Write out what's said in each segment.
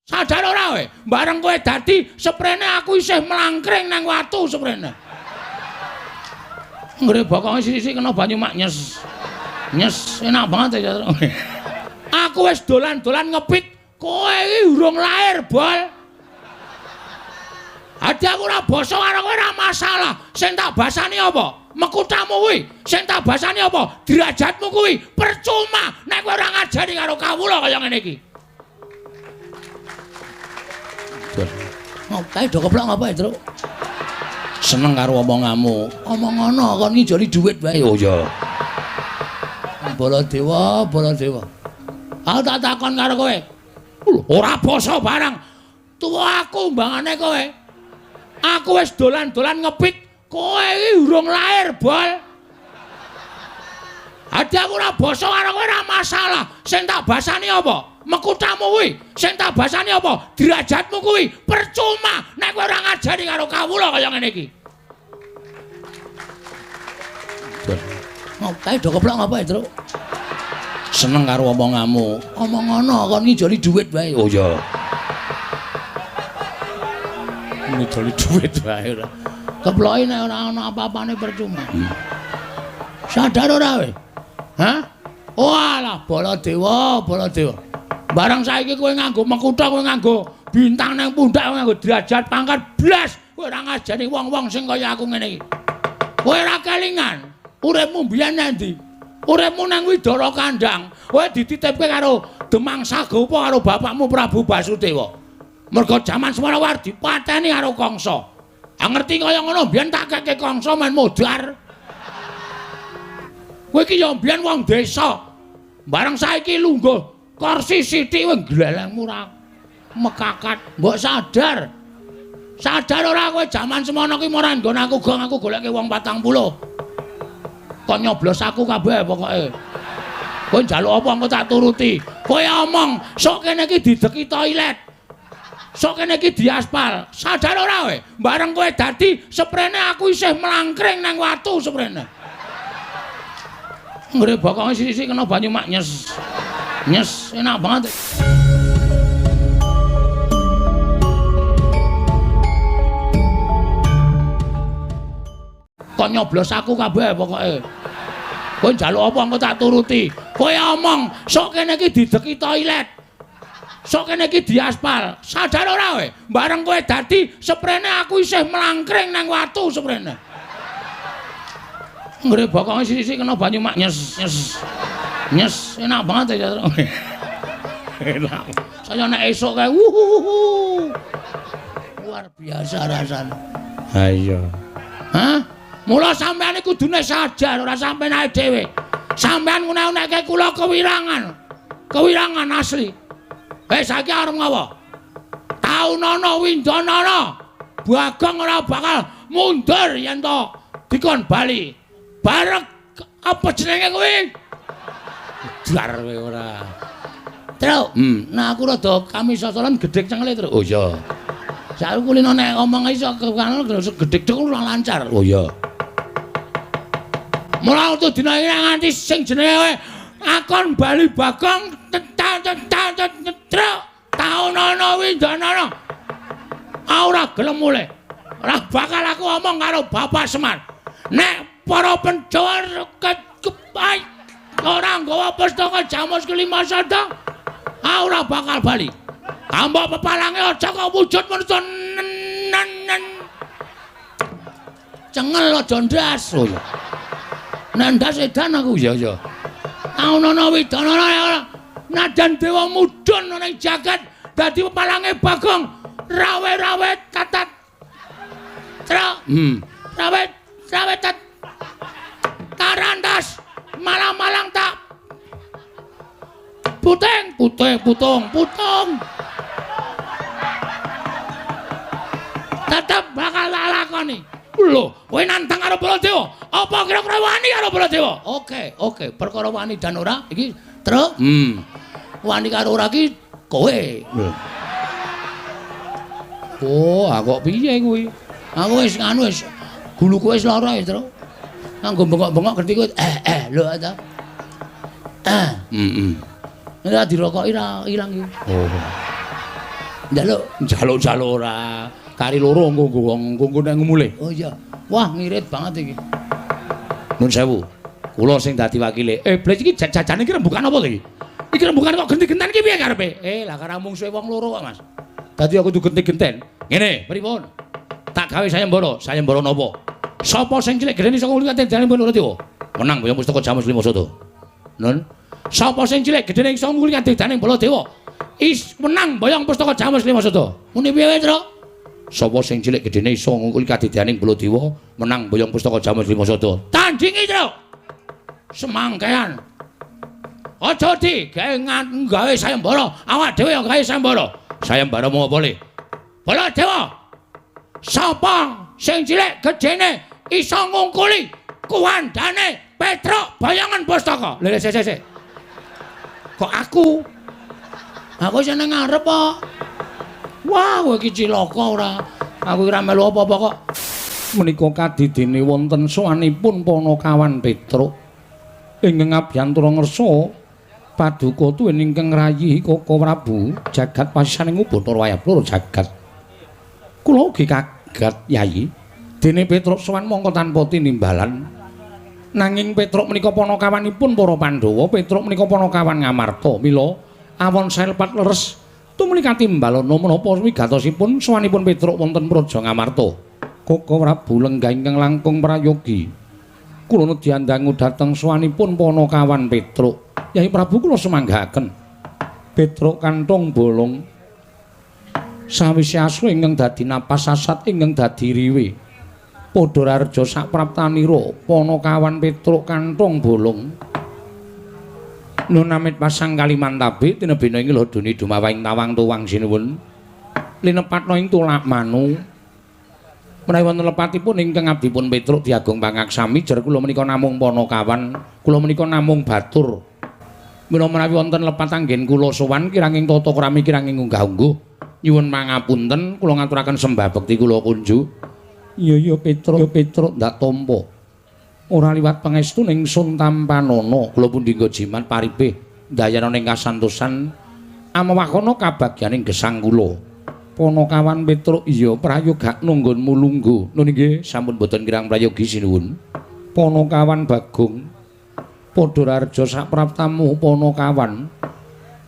Sadar ora kowe? Bareng kowe dadi seprene aku isih mlangkring nang watu seprene. Nggre bokonge sithik-sithik kena banyu mak nyes. Nyes, enak banget ya. Aku wis dolan-dolan ngepit, kowe iki urung lahir, Bol. Adi aku ora basa karo kowe ora masalah. Sing tak basani apa? Mekutamu kuwi. Sing tak basani apa? Derajatmu kuwi. Percuma nek kowe ora ngajari karo kawula kaya ngene iki. Ngopo do keplok ngapa, Truk? Seneng karo omonganmu. Omong ngono kon ngijoli dhuwit wae. Oh iya. Baladewa, Baladewa. Aku tak takon karo kowe. Ora basa barang. Tuwa aku mbangane kowe. Aku wis dolan-dolan ngepit, kowe iki urung lahir, Bol. Adi aku ora basa karo kowe ora masalah. Sing tak basani apa? Mekutamu kuwi. Sing tak basani apa? Derajatmu kuwi. Percuma nek kowe ora ngajari karo kawula kaya ngene iki. Ngopo do keplok ngapa, Truk? Seneng karo omonganmu. Omong ngono kon ngijoli dhuwit wae. Oh iya. Ngijoli dhuwit wae ora. Keploke nek ora ana apa-apane percuma. Sadar ora kowe? Hah? Walah, Baladewa, Baladewa. Barang saiki kowe nganggo mekutha, kowe nganggo bintang nang pundak, kowe nganggo derajat pangkat blas, kowe ora ngajari wong-wong sing kaya aku ngene iki. Kowe ora kelingan. Uripmu mbiyen nang ndi? Uripmu nang Widara Kandang. Kowe dititipke karo Demang Sagopa karo bapakmu Prabu Basudewa. Mergo jaman semono war dipateni karo Kangsa. Ah ngerti kaya ngono mbiyen tak keke Kangsa men modar. Kowe iki ya mbiyen wong desa. Bareng saiki lungguh kursi sithik kowe glelengmu ora mekakat. Mbok sadar. Sadar ora kowe jaman semono ki ora nggon aku gong aku goleke wong 40. Kok nyoblos aku kabeh pokoke. Kowe njaluk apa engko tak turuti. Kowe omong sok kene iki dideki toilet. Sok kene iki diaspal. Sadar ora kowe? Bareng kowe dadi seprene aku isih mlangkring nang watu seprene. Nggre bokonge sithik-sithik kena banyu mak nyes. Nyes, enak banget. Kok nyoblos aku kabeh pokoke. Kowe njaluk apa engko tak turuti. Kowe omong sok kene iki dideki toilet. Sok kene iki diaspal. Sadar ora kowe? Bareng kowe dadi seprene aku isih mlangkring nang watu seprene. Nggre bokonge sithik-sithik kena banyu mak nyes, nyes. Nyes, enak banget ya. Enak. Saya nek esuk kae wuhuhuhu. Luar biasa rasane. Ha iya. Hah? Mula sampeyan iki kudune sadar ora sampeyan ae dhewe. Sampeyan ngunek-unekke kula kewirangan. Kewirangan asli. Saiki arep ngapa? Taunana windanana. Bagong ora bakal mundur yen to dikon bali. Bareng apa jenenge kuwi? Dar kowe ora. Truk. Nah aku rada kamisosolan gedhek cengele, Truk. Oh iya. Saiki kulino nek omong iso gedhek cengel ora lancar. Oh iya. Mula utuh dina iki nganti sing jenenge akon bali Bagong tetak taunana windanana. Ora gelem mulih. Ora bakal aku omong karo Bapak Semar. Nek para penjawa ora nggawa pustaka Jamus kelima sada, ora bakal bali. Ambok pepalange aja kok wujud manusa nen. Cengel aja ndas. Oh iya. Nek ndas edan aku. Iya iya. Taunana widanana ora. Nadan dewa mudhun ning jagat dadi pepalange Bagong rawe-rawe tatat. Truk. Rawe rawe tat. Tarantas malang-malang tak puting puting putung putung tetep bakal tak lakoni. Lho, kowe nantang karo Baladewa? Apa kira-kira wani karo Baladewa? Oke, oke, perkara wani dan ora iki, Truk. Wani karo ora iki kowe. Lho. Oh, aku kok piye kuwi? Aku wis nganu wis guluku wis lara ya, Truk. Nganggo bengok-bengok ngerti kowe lho ta. Nek dirokoki ra ilang iki. Oh. Njaluk, njaluk-njaluk ora. Kari loro engko nggo wong engko nek mulih. Oh iya. Wah, ngirit banget iki. Nun sewu. Kula sing dadi wakile. Blek iki jajane iki rembukan apa to iki? Iki rembukan kok genti-genten iki piye karepe? Lah karo mung suwe wong loro kok, Mas. Dadi aku kudu genti-genten. Ngene, pripun? Tak gawe sayembara, sayembara napa? Sapa sing cilik gedene iso ngulih kadidane Baladewa? Menang boyong pustaka Jamus Lima Sada. Nun. Sapa sing cilik gedene iso ngulih kadidane Baladewa? Is menang boyong pustaka Jamus Lima Sada. Muni piye, Truk? Sapa sing cilik gedene iso ngungkuli kadidaning Baladewa menang boyong pustaka Jamus Lima Sada. Tandingi, Truk. Semangkean. Aja digawe gawe sayembara, awak dhewe ya gawe sayembara. Sayembara mung apa le? Baladewa. Sapa sing cilik gedene iso ngungkuli kuwandane Petruk boyongan pustaka? Lha sik sik. Kok aku? Aku sing nang ngarep kok. Wah, kowe iki cilaka ora. Aku ora melu apa-apa kok. Menika kadidene wonten sowanipun Panakawan Petruk ingkang abiyantara ngersa paduka tuwin ingkang rayi Kaka Prabu jagat pasisaning Bathara Wayah Blora jagat. Kula ugi kaget, Yayi. Dene Petruk sowan mongko tanpa tinimbalan. Nanging Petruk menika panakawanipun para Pandhawa, Petruk menika panakawan Ngamarta. Mila awon saelepat leres tumuli katimbalana menapa wigatosipun sowanipun Petruk wonten Praja Ngamarta. Kaka Prabu lenggah ingkang langkung prayogi. Kula nedhi andangu dhateng sowanipun panakawan Petruk. Yai Prabu kula sumanggaken. Petruk kantong bolong sawise asu ingkang dadi napas sasat ingkang dadi riwe. Padha rareja sapraptanira panakawan Petruk kantong bolong. Nun amit pasang kalimantabe tinebina ing lodoni dumawahing tawang tuwang sinuwun. Linepatna ing tulak manu. Menawi wonten lepatipun ingkang abdipun Petruk diagung pangaksami jer kula menika namung panakawan, kula menika namung batur. Mila menawi wonten lepat anggen kula sowan kiranging tata krami kiranging unggah-ungguh nyuwun pangapunten kula ngaturaken sembah bekti kula kunjuk. Iya iya Petruk, ya Petruk ndak tampa. Ora liwat pangestu ning sun tampanana kula pundi nggo jimat paripih ndayana ning kasantosan amewakana kabagyaning gesang kula. Panakawan Petruk iya prayogakno nggonmu lungguh. Nun inggih sampun boten kirang prayogi sinuwun. Panakawan Bagong padha rareja sapraptamu Panakawan.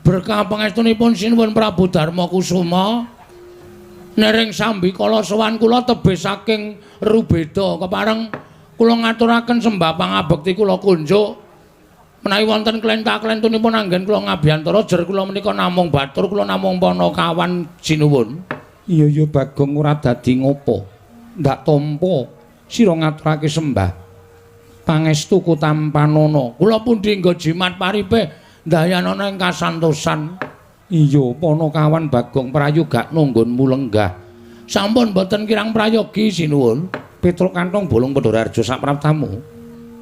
Berkah pangestunipun sinuwun Prabu Darma Kusuma nering sambikala sowan kula tebih saking Rubeda kepareng kula ngaturaken sembah pangabekti kula kunjuk. Menawi wonten klenta-klentunipun anggen kula ngabiyantara jer kula menika namung batur kula namung panakawan sinuwun. Iya iya Bagong ora dadi ngopo. Ndak tampa sira ngaturake sembah pangestu ku tampanana. Kula pundi nggo jimat paripih ndayanana ing kasantosan. Iya Panakawan Bagong prayogakno nggonmu lenggah. Sampun boten kirang prayogi sinuwun. Petruk kantong bolong padha rareja sapraptamu.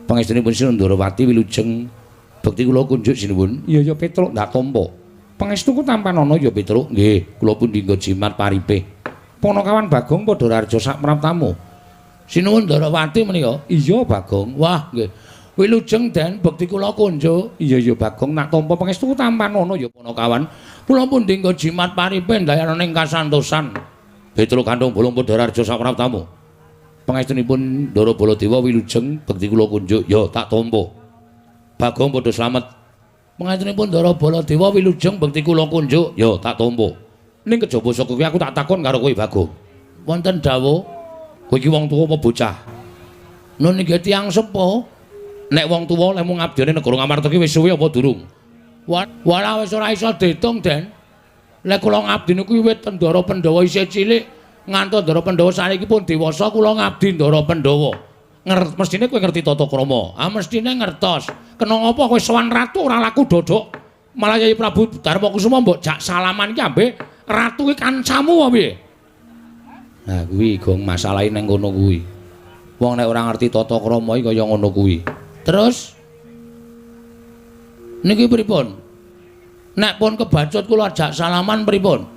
Pangestunipun Sinuwun Ndorowati wilujeng bekti kula kunjuk sinuwun. Iya iya Petruk ndak tampa. Pangestuku tampanana ya Petruk. Nggih, kula pundi nggo jimat paripih. Panakawan Bagong padha rareja sapraptamu. Sinuwun Ndorowati menika? Iya Bagong. Wah nggih. Wilujeng den bekti kula kunjuk. Iya iya Bagong nak tampa pangestuku tampanana ya Panakawan. Kula pundi nggo jimat paripih ndayana ing kasantosan. Petruk kantong bolong padha rareja sapraptamu. Pangestunipun Ndara Baladewa wilujeng bekti kula kunjuk. Ya tak tampa. Bagong padha slamet. Pangestunipun Ndara Baladewa wilujeng bekti kula kunjuk. Ya tak tampa. Ning kejaba saka kuwi aku tak takon karo kowe Bagong. Wonten dawuh, kowe iki wong tuwa apa bocah? Nun nggih tiyang sepuh. Nek wong tuwa lek mung ngabdiane negara Ngamarta ki wis suwe apa durung? Walah wis ora iso diitung, Den. Lek kula ngabdi niku wiwit Ndara Pandhawa isih cilik ngantos Ndara Pandhawa saniki pun dewasa kula ngabdi Ndara Pandhawa. Mestine kowe ngerti tata krama. Ah mestine ngertos. Kena ngapa kowe sowan ratu ora laku dodok. Malah Yai Prabu Darma Kusuma mbok jak salaman ki ambek ratu ki kancamu apa piye? Nah kuwi gong masalahe nang kono kuwi. Wong nek ora ngerti tata krama iki kaya ngono kuwi. Terus niki pripun? Nek pun kebacut kula ajak salaman pripun?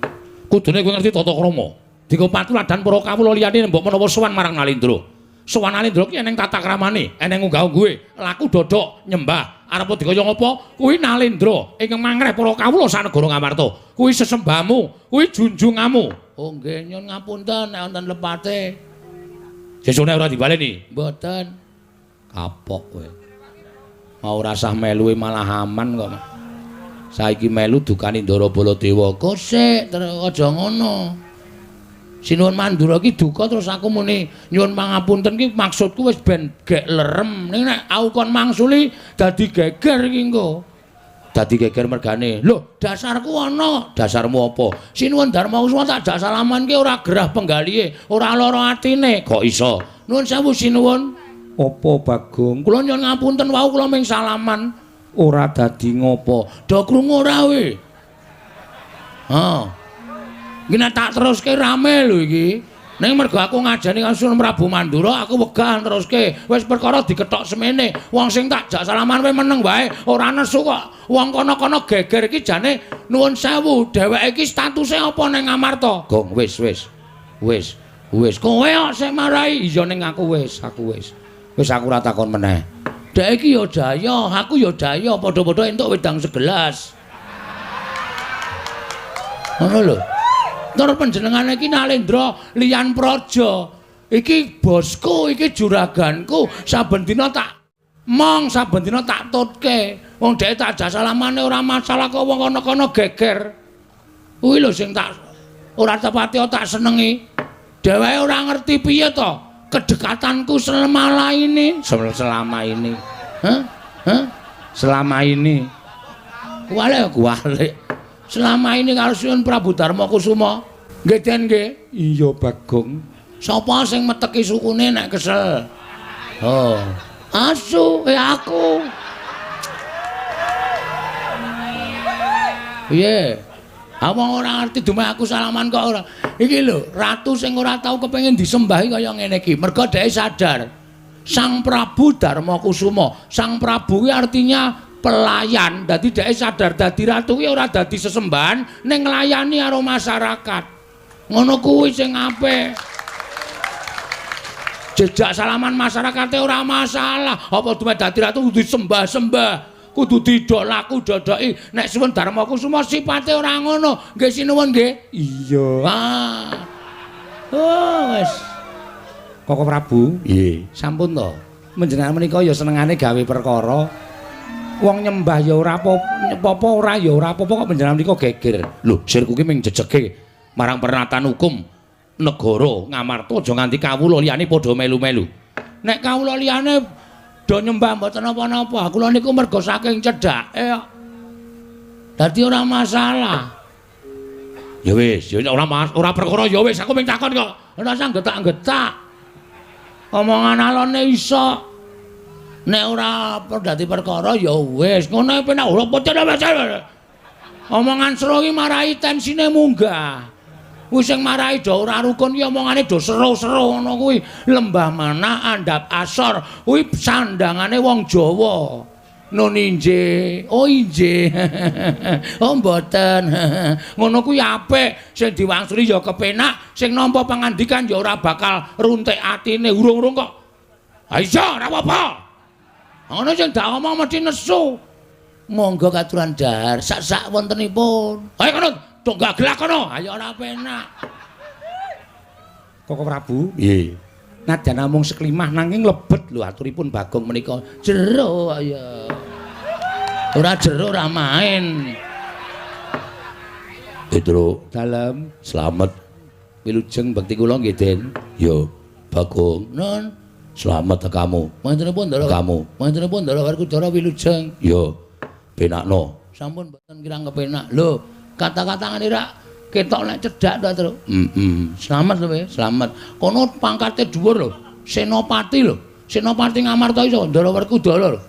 Kudune kowe ngerti tata krama. Dienggo patuladan para kawula liyane mbok menawa sowan marang Nalindra. Sowan Nalindra ki eneng tata kramane, eneng unggah-ungguhe, laku dodok, nyembah, Arep dikaya ngapa? Kuwi Nalendra ingkang mangreh para kawula sanegara Ngamarta. Kuwi sesembahmu, kuwi junjunganmu. Oh nggih, nyuwun ngapunten nek wonten lepate. Sesune ora dibaleni? Mboten. Kapok kowe. Mau ora sah melu malah aman kok. Saiki melu dukani Ndara Baladewa. Kosek terus aja ngono. Sinuwun Mandura iki duka terus aku muni nyuwun pangapunten iki maksudku wis ben gek lerem. Ning nek aku kon mangsuli dadi geger iki engko. Dadi geger mergane. Lho, dasarku ana. Dasarmu apa? Sinuwun Darma Kusuma tak jak salaman ki ora gerah penggalihe, ora lara atine. Kok iso? Nuwun sewu sinuwun. Apa Bagong? Kula nyuwun ngapunten wau kula ming salaman. Ora dadi ngopo? Do krungu ora kowe? Ha. Iki nek tak teruske rame lho iki. Ning mergo aku ngajani karo Sunan Prabu Mandura, aku wegah teruske. Wis perkara dikethok semene. Wong sing tak jak salaman kowe meneng wae, ora nesu kok. Wong kono-kono geger iki jane nuwun sewu, dheweke iki statuse apa ning Ngamarta? Gong, wis wis. Wis, wis. Kowe kok sing marai. Iya ning aku wis, aku wis. Wis aku ora takon meneh. Dhek iki ya daya, aku ya daya, padha-padha entuk wedang segelas. Ngono lho. Tur panjenengane iki Nalendra liyan praja. Iki bosku, iki juraganku, saben dina tak mong, saben dina tak tutke. Wong dhek tak jak salamane ora masalah kok wong kono-kono geger. Kuwi lho sing tak ora tepati tak senengi. Dheweke ora ngerti piye to kedekatanku selama ini. Selama ini. Hah? Hah? Selama ini. Kuwale kuwale. Selama ini karo Sunan Prabu Darma Kusuma. Nggih Den nggih. Iya Bagong. Sapa sing meteki sukune nek kesel? Oh. Asu, aku. Piye? Wong ora ngerti dumeh aku salaman kok ora. Iki lho, ratu sing ora tau kepengin disembahi kaya ngene iki. Mergo dhek sadar. Sang Prabu Darma Kusuma, Sang Prabu kuwi artinya pelayan. Dadi dhek sadar dadi ratu kuwi ora dadi sesembahan ning nglayani karo masyarakat. Ngono kuwi sing apik. Jejak salaman masyarakate ora masalah. Apa dumeh dadi ratu kudu disembah-sembah, kudu didolaku dodoki. Nek Sunan Darma Kusuma sipate ora ngono. Nggih sinuwun nggih. Iya. Ah. Oh wis. Koko Prabu, nggih. Sampun to. Panjenengan menika ya senengane gawe perkara. Wong nyembah ya ora apa-apa, ora ya ora apa-apa kok panjenengan menika geger. Lho, sirku ki ming jejege marang pernatan hukum negara Ngamarta aja nganti kawula liyane padha melu-melu. Nek kawula liyane do nyembah mboten napa-napa, kula niku mergo saking cedhake kok. Dadi ora masalah. Ya wis, ya ora ora perkara ya wis, aku ming takon kok. Ora usah getak-getak. Omongan alone iso. Nek ora dadi perkara ya wis, ngono penak ora pocah. Omongan seru iki marai tensine munggah. Kuwi sing marai do ora rukun ki omongane do seru-seru ngono kuwi. Lembah mana andhap asor kuwi sandangane wong Jawa. Nun injih, oh injih. Oh mboten. Ngono kuwi apik, sing diwangsuli ya kepenak, sing nampa pangandikan ya ora bakal runtik atine urung-urung kok. Ha iya, ora apa-apa. Ngono sing dak omong mesti nesu. Monggo katuran dahar sak-sak wontenipun. Ayo kono, tonggak gelak kono. Ayo ora penak. Koko Prabu, nggih. Nadyan namung seklimah nanging lebet lho aturipun Bagong menika. Jero ya. Ora jero ora main. Petro dalem slamet. Wilujeng bekti kula nggih Den. Yo, Bagong. Nun. Slamet kamu. Mantenipun ndara kamu. Mantenipun ndara Werkudara wilujeng. Yo. Penakno. Sampun mboten kirang kepenak. Lho, kata-kata ngene rak ketok nek cedhak ta, Truk. Heeh. Slamet lho, slamet. Kono pangkate dhuwur lho, Senopati lho. Senopati Ngamarta iso Ndara Werkudara lho.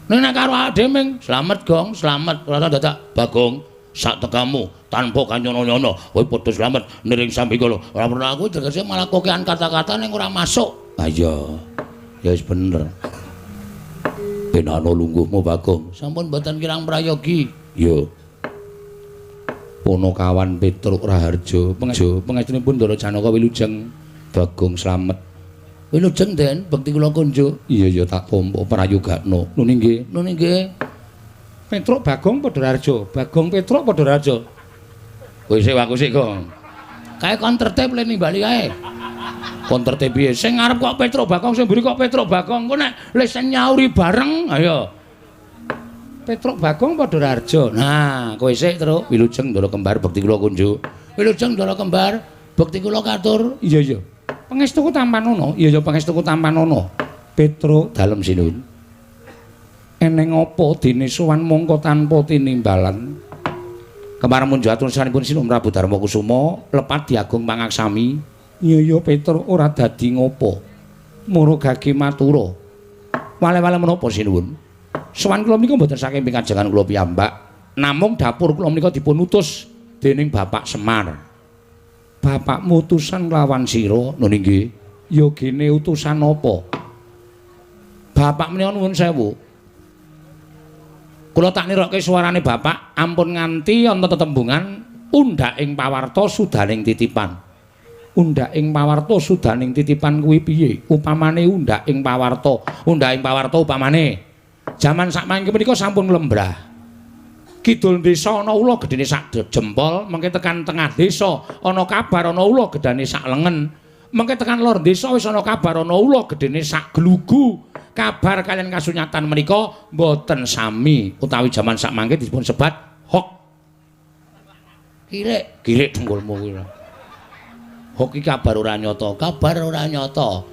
Ning nek karo awake dhewe ming slamet Gong, slamet. Ora dadak Bagong sak tekamu tanpa kanyono-nyono kowe padha slamet niring sambikala. Ora perlu aku tegese malah kokean kata-kata ning ora masuk. Ha iya. Ya wis bener. Penakno lungguhmu Bagong. Sampun mboten kirang prayogi. Yo. Ponokawan Petruk Raharja pengestunipun Ndara Janaka wilujeng Bagong slamet. Wilujeng Den, bekti kula kunjuk. Iya ya tak tampa prayogakno. Nun inggih. Nun inggih. Petruk Bagong Padharjo, Bagong Petruk Padharjo. Kowe sik aku sik, Gong. Kae kon tertib le nimbali kae. Kon tertib piye? Sing ngarep kok Petruk Bagong, sing mburi kok Petruk Bagong. Engko nek lesen nyauri bareng, ayo. Petruk Bagong Padharjo. Nah, kowe sik, Truk. Wilujeng Ndara Kembar bekti kula kunjuk. Wilujeng Ndara Kembar, bekti kula katur. Iya iya. Pangestuku tampanono. Iya ya pangestuku tampanono. Petruk dalem sinuwun. Eneng apa dene sowan mongko tanpa tinimbalan? Kemar munjuk atur sanipun Sinuwun Prabu Darma Kusuma lepat diagung pangaksami. Iya ya Petruk ora dadi ngopo. Moro gage matura. Wale-wale menapa sinuwun? Sowan kula menika mboten saking pikajengan kula piyambak, namung dapur kula menika dipun utus dening Bapak Semar. Bapakmu utusan lawan sira. Nun inggih. Ya gene utusan apa? Bapak menika nuwun sewu. Kula tak nirokke suarane bapak ampun nganti ana tetembungan undhak ing pawarta sudaning titipan. Undhak ing pawarta sudaning titipan kuwi piye? Upamane undhak ing pawarta, undhak ing pawarta upamane jaman sakmangke menika sampun lembrah. Kidul desa ana ula gedene sak jempol, mengke tekan tengah desa ana kabar ana ula gedane sak lengen. Mengke tekan lor desa wis ana kabar ana ula gedene sak glugu. Kabar kalian kasunyatan menika mboten sami utawi jaman sakmangke dipun sebat hok. Kirik, kirik dengkulmu kuwi. Hok iki kabar ora nyata, kabar ora nyata.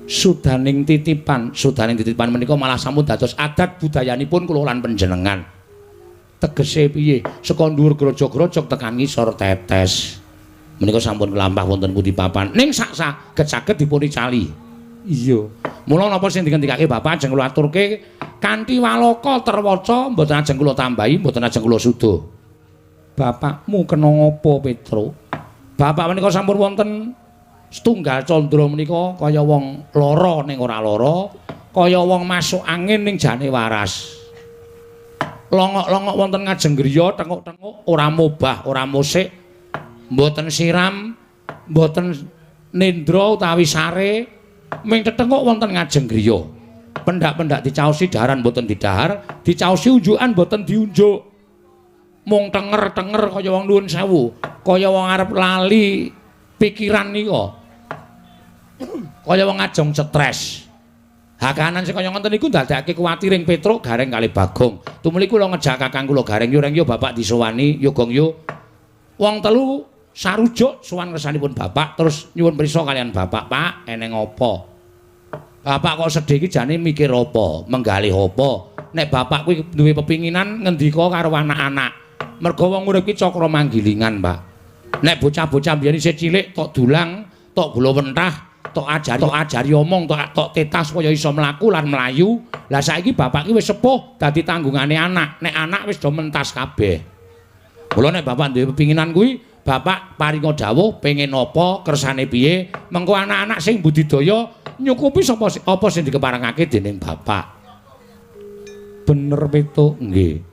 Sudaning titipan, sudaning titipan menika malah sampun dados adat budayanipun kula lan panjenengan. Tegese piye? Saka dhuwur grojog-grojog tekan ngisor tetes. Menika sampun kelampah wonten pundi papan. Ning sak saged-saged dipun icali. Iya. Mula napa sing dingendikake bapak ajeng kula aturke kanthi waloka terwaca mboten ajeng kula tambahi, mboten ajeng kula suda. Bapakmu kena ngapa, Petruk? Bapak menika sampun wonten setunggal candra menika kaya wong lara ning ora lara, kaya wong masuk angin ning jane waras. Longok-longok wonten ngajeng griya, tenguk-tenguk ora mobah, ora musik, mboten siram, mboten nendra utawi sare, ming tetenguk wonten ngajeng griya. Pendak-pendak dicaosi daharan mboten didahar, dicaosi unjukan mboten diunjuk. Mung tenger-tenger kaya wong nuwun sewu, kaya wong arep lali pikiran nika. Kaya wong ajeng stres. Hakanan sing kaya ngoten niku ndadekake kuwatiring Petruk Gareng kali Bagong. Tumuli kula ngejak kakang kula Gareng, yo reng yo bapak disowani, yo gong yo. Wong telu sarujuk sowan ngersanipun bapak terus nyuwun prisa kalian bapak, Pak, eneng apa? Bapak kok sedih iki jane mikir apa, menggalih apa? Nek bapak kuwi duwe pepinginan ngendika karo anak-anak. Mergo wong urip iki cakra manggilingan, Pak. Nek bocah-bocah biyen isih cilik tok dulang, tok gula wentah, tok ajari omong, tok tetas supaya iso mlaku lan mlayu. Lah saiki bapak iki wis sepuh dadi tanggungane anak. Nek anak wis do mentas kabeh. Mula nek bapak duwe pepinginan kuwi, bapak paringa dawuh pengen apa, kersane piye, mengko anak-anak sing budidaya nyukupi sapa apa sing dikeparengake dening bapak. Bener Petruk? Nggih.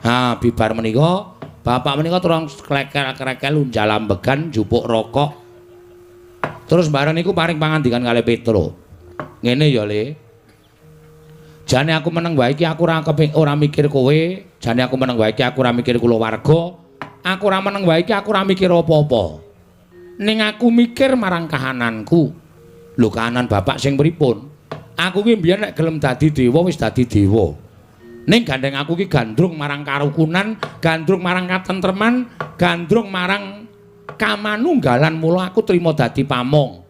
Ha, bibar menika bapak menika terus klekel-klekel unjal ambegan njupuk rokok. Terus bareng niku paring pangandikan kalih Petruk. Ngene ya, Le. Jane aku meneng wae iki aku ora mikir kowe, jane aku meneng wae iki aku ora mikir kulawarga, aku ora meneng wae iki aku ora mikir apa-apa. Ning aku mikir marang kahananku. Lho kahanan bapak sing pripun? Aku ki mbiyen nek gelem dadi dewa wis dadi dewa. Ning gandeng aku ki gandrung marang karukunan, gandrung marang katentreman, gandrung marang kamanunggalan, mula aku trima dadi pamong.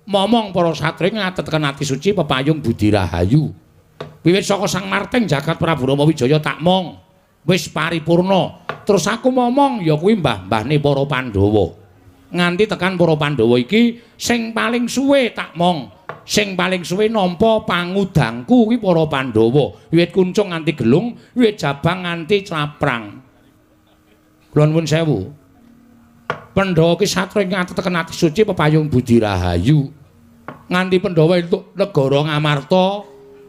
Momong para satria ngatetken ati suci pepayung budi rahayu. Wiwit saka Sang Marting jagat Prabu Rama Wijaya tak mong, wis paripurna. Terus aku momong ya kuwi mbah-mbahne para Pandhawa. Nganti tekan para Pandhawa iki sing paling suwe tak mong, sing paling suwe nampa pangudangku kuwi para Pandhawa. Wiwit kuncung nganti gelung, wiwit jabang nganti claprang. Kula nuwun sewu. Pandhawa ki satria ngatetken ati suci pepayung budi rahayu. Nganti Pandhawa entuk negara Ngamarta,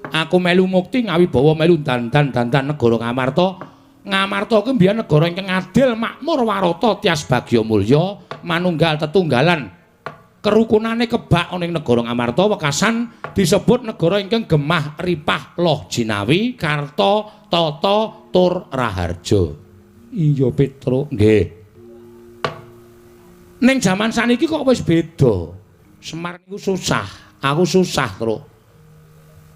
aku melu mukti ngawibawa melu dandan-dandan negara Ngamarta. Ngamarta kuwi mbiyen negara ingkang adil, makmur, warata, tias bagya mulya, manunggal tetunggalan. Kerukunane kebak ana ing negara Ngamarta wekasan disebut negara ingkang gemah ripah loh jinawi karta tata tur raharja. Iya Petruk, nggih. Ning jaman saniki kok wis beda. Semar niku susah, aku susah, Truk.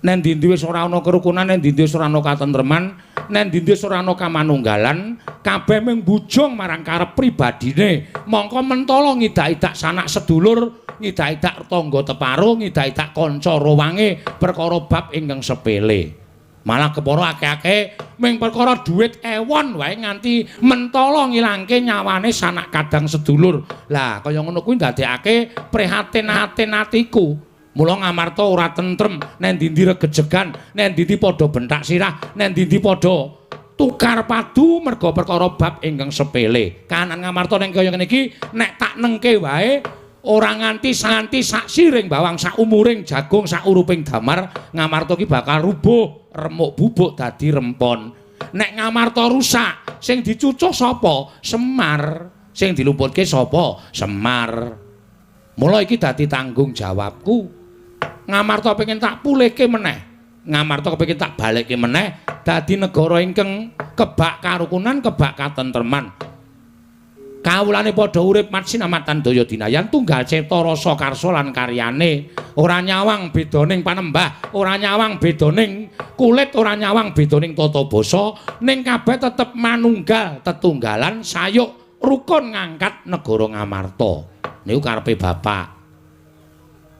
Nen ndi-ndi wis ora ana kerukunan, nen ndi-ndi wis ora ana katentreman, nen ndi-ndi wis ora ana kamanunggalan, kabeh mung bujung marang karep pribadine. Mongko mentala ngidak-idak sanak sedulur, ngidak-idak tangga teparo, ngidak-idak kanca rowange perkara bab ingkang sepele. Malah kepara akeh-akeh mung perkara dhuwit ewon wae nganti mentala ngilangke nyawane sanak kadang sedulur. Lah kaya ngono kuwi ndadekake prihatin-atin atiku. Mula Ngamarta ora tentrem, nen ndi-ndi regejegan, nen ndi-ndi padha benthak sirah, nen ndi-ndi padha tukar padu merga perkara bab ingkang sepele. Kahanan Ngamarta ning kaya ngene iki nek tak nengke wae ora nganti santi sak siring bawang, sak umuring jagung, sak uruping damar, Ngamarta ki bakal rubuh, remuk bubuk dadi rempon. Nek Ngamarta rusak, sing dicucuh sapa? Semar. Sing dilumputke sapa? Semar. Mula iki dadi tanggung jawabku. Ngamarta pengen tak pulihke meneh. Ngamarta kepengin tak balekke meneh dadi negara ingkang kebak karukunan, kebak katentreman. Kawulane padha urip matsinamatan daya dinayan tunggal cipta rasa karsa lan karyane. Ora nyawang bedaning panembah, ora nyawang bedaning kulit, ora nyawang bedaning tata basa, ning kabeh tetep manunggal tetunggalan sayuk rukun ngangkat negara Ngamarta. Niku karepe bapak.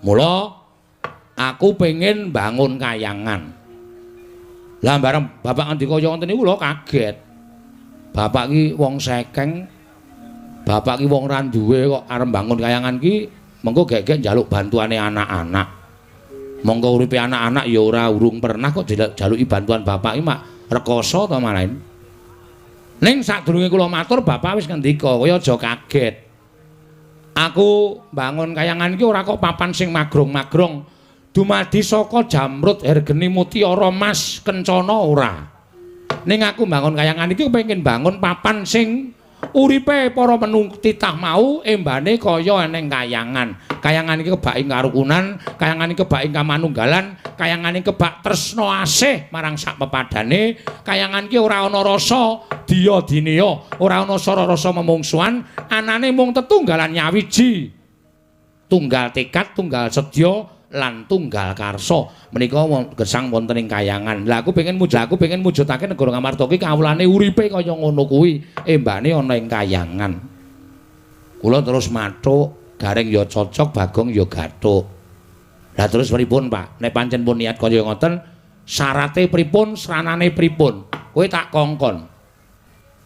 Mula aku pengen bangun kayangan. Lah bareng bapak ngendika kaya ngoten niku kula kaget. Bapak ki wong sekeng, bapak ki wong ra duwe kok arep bangun kayangan ki mengko gek-gek njaluk bantuane anak-anak. Monggo uripe anak-anak ya ora urung pernah kok jaluki bantuan bapak ki mak rekoso to malahin. Ning sadurunge kula matur bapak wis ngendika, kowe aja kaget. Aku bangun kayangan iki ora kok papan sing magrong-magrong. Dumadi saka jamrut hergeni mutiara mas kencana ora. Ning aku bangun kayangan iki kepengin bangun papan sing uripe para menung titah mau embane kaya eneng kayangan. Kayangan iki kebak ing karukunan, kayangan iki kebak ing kamanunggalan, kayangan iki kebak tresna asih marang sak pepadane, kayangan iki ora ana rasa diya dineya, ora ana sara rasa memungsuhan, anane mung tetunggalan nyawiji. Tunggal tekad, tunggal sedya lan tunggal karsa. Menika gesang wonten ing kayangan. Lah aku pengen mujudake negara Ngamarta iki kawulane uripe kaya ngono kuwi, embane ana ing kayangan. Kula terus mathuk, Gareng ya cocok, Bagong ya gathuk. Lah terus pripun, Pak? Nek pancen pun niat kaya ngoten, syarate pripun, sranane pripun? Kowe tak kongkon.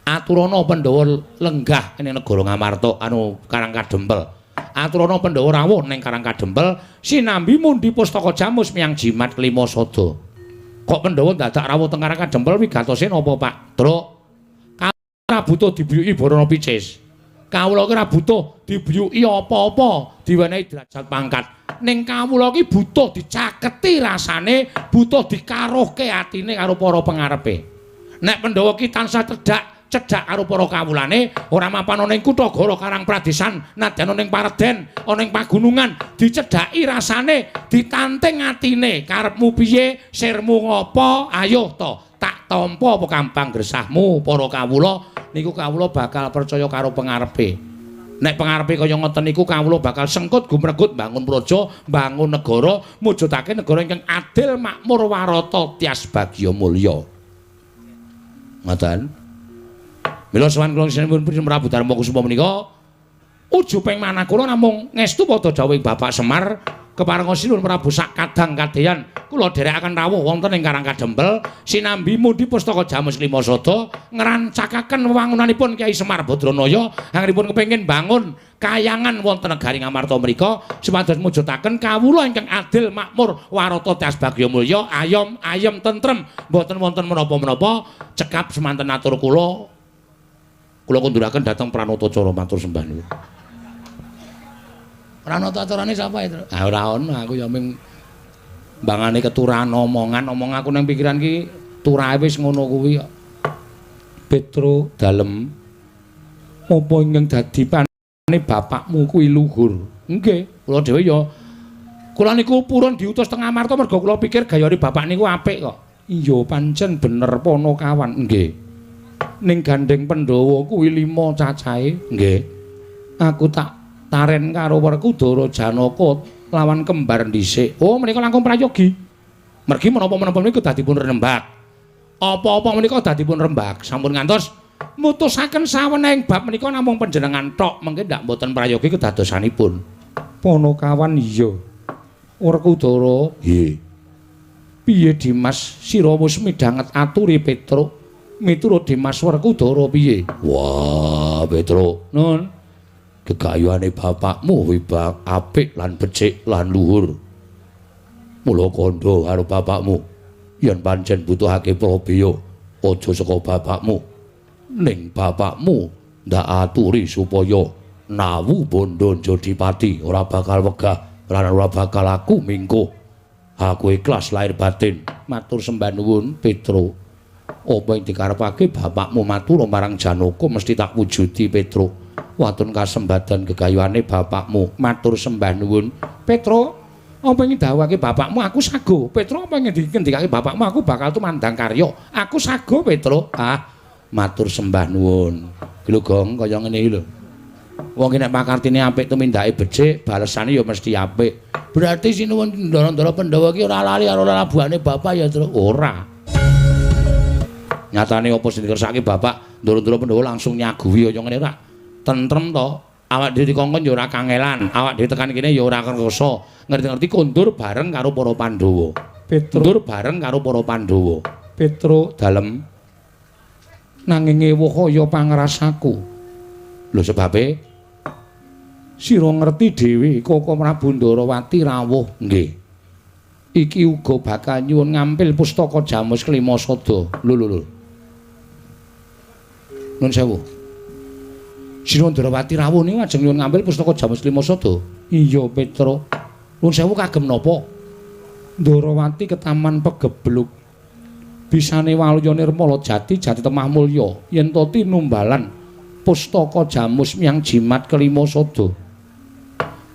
Aturana Pandhawa lenggah ning negara Ngamarta anu Karang Kadempel. Aturana Pandhawa rawuh ning Karang Kadempel sinambi mundi pustaka jamus miyang jimat kelima sada. Kok Pandhawa dadak rawuh teng Karang Kadempel wigatose napa, Pak? Truk. Ora butuh dibiyuki Barana Picis. Kawula ki ora butuh dibiyuki apa-apa, diwenehi derajat pangkat. Ning kawula ki butuh dicaketi rasane, butuh dikaruhke atine karo para pengarepe. Nek Pandhawa ki tansah cedhak karo para kawulane, ora mapan ana ing kutha Goro Karang Pradesan, nadyan ana ing pareden, ana ing pagunungan, dicedhaki rasane, ditanting atine, karepmu piye, sirmu ngopo, ayo to, tak tampa apa gampang gresahmu para kawula, niku kawula bakal percaya karo pengarepe. Nek pengarepe kaya ngoten niku kawula bakal sengkut gumregut bangun praja, bangun negara, mujudake negara ingkang adil, makmur, warata, tias bagya mulya. Ngoten. Mila sowan kula sinipun Prabu Darma Kusuma menika ujuping manah kula namung ngestu padha dawuhing Bapak Semar keparenga sinuwun Prabu sak kadang kadeyan kula dherekaken rawuh wonten ing Karang Kadempel sinambi mundi pustaka Jamus Lima Sada ngrancakaken wewangunanipun Kyai Semar Badranaya anggenipun kepengin bangun kayangan wonten negari Ngamarta mriku supados mujudaken kawula ingkang adil makmur warata tias bagya mulya ayom ayem tentrem mboten wonten menapa-menapa. Cekap semanten atur kula. Kula kunduraken dhateng Pranatacara matur sembah nuwun. Pranatacarane sapa itu? Ah ora ono, aku ya ming mbangane keturahan omongan, omong aku nang pikiran ki turahe wis ngono kuwi kok. Petro dalem apa ingkang dadi Bapakmu kuwi luhur. Nggih, kula dhewe ya kula niku purun diutus teng Amarta merga kula pikir gayane bapak niku apik kok. Iya, pancen bener Panakawan. Nggih. Ning gandeng Pandhawa kuwi 5 cacahe. Nggih. Aku tak taren karo Werkudara Janaka lawan kembar dhisik. Oh, menika langkung prayogi. Mergi menapa-menapa niku dadi pun rembak. Apa-apa menika dadi pun rembak. Sampun ngantos mutusaken sawenehing bab menika namung panjenengan tok, mengke ndak mboten prayogi kedadosanipun. Panakawan iya. Werkudara, nggih. Piye Dimas sira wis midhanget aturi Petruk? Miturut Dimas Werkudara piye? Wah, Petruk. Nun. Gegayuhane bapakmu wibak apik lan becik lan luhur. Mula kandha karo bapakmu yen pancen butuhake prabeya aja saka bapakmu. Ning bapakmu ndak aturi supaya nawu bondo njodipati ora bakal wegah lan ora bakal aku mingkuh. Aku ikhlas lahir batin. Matur sembah nuwun Petruk. Apa ing dikarepake bapakmu matur marang Janaka mesti tak wujudi Petruk. Watun kasembadan gegayuhane bapakmu. Matur sembah nuwun Petruk. Apa ing dawuhake bapakmu aku sago. Petruk apa ing ngendikake bapakmu aku bakal tumandang karya. Aku sago Petruk. Ah, matur sembah nuwun. Iki lho Gong, kaya ngene iki lho. Wong ki nek pakartine apik tumindake becik, balesane ya mesti apik. Berarti sinuwun Ndara-ndara Pandhawa ki ora lali karo lalabuhane bapak ya, Truk? Ora. Nyatane apa sing dikersake bapak, Ndara-ndara Pandhawa langsung nyaguhi kaya ngene ora. Tentrem to. Awak dhewe dikongkon ya ora kangelan, awak dhewe tekan kene ya ora kersa. Ngerti-ngerti kondur bareng karo para Pandhawa. Petruk kondur bareng karo para Pandhawa. Petruk dalem nanging ewuh kaya pangrasaku. Lho sebabe sira ngerti dhewe Koko Prabu Ndarawati rawuh. Nggih. Iki uga bakal nyuwun ngampil pustaka Jamus Kelima Sada. Lho lho lho. Nun sewu. Sira Ndarawati rawuh niku ajeng nyuwun ngampil pustaka Jamus Kelima Sada. Iya, Petruk. Nun sewu kagem napa? Ndarawati ketaman pegebluk. Bisane waluya nirmala jati jati temah mulya yen to tinumbalan pustaka Jamus miyang jimat kelima sada.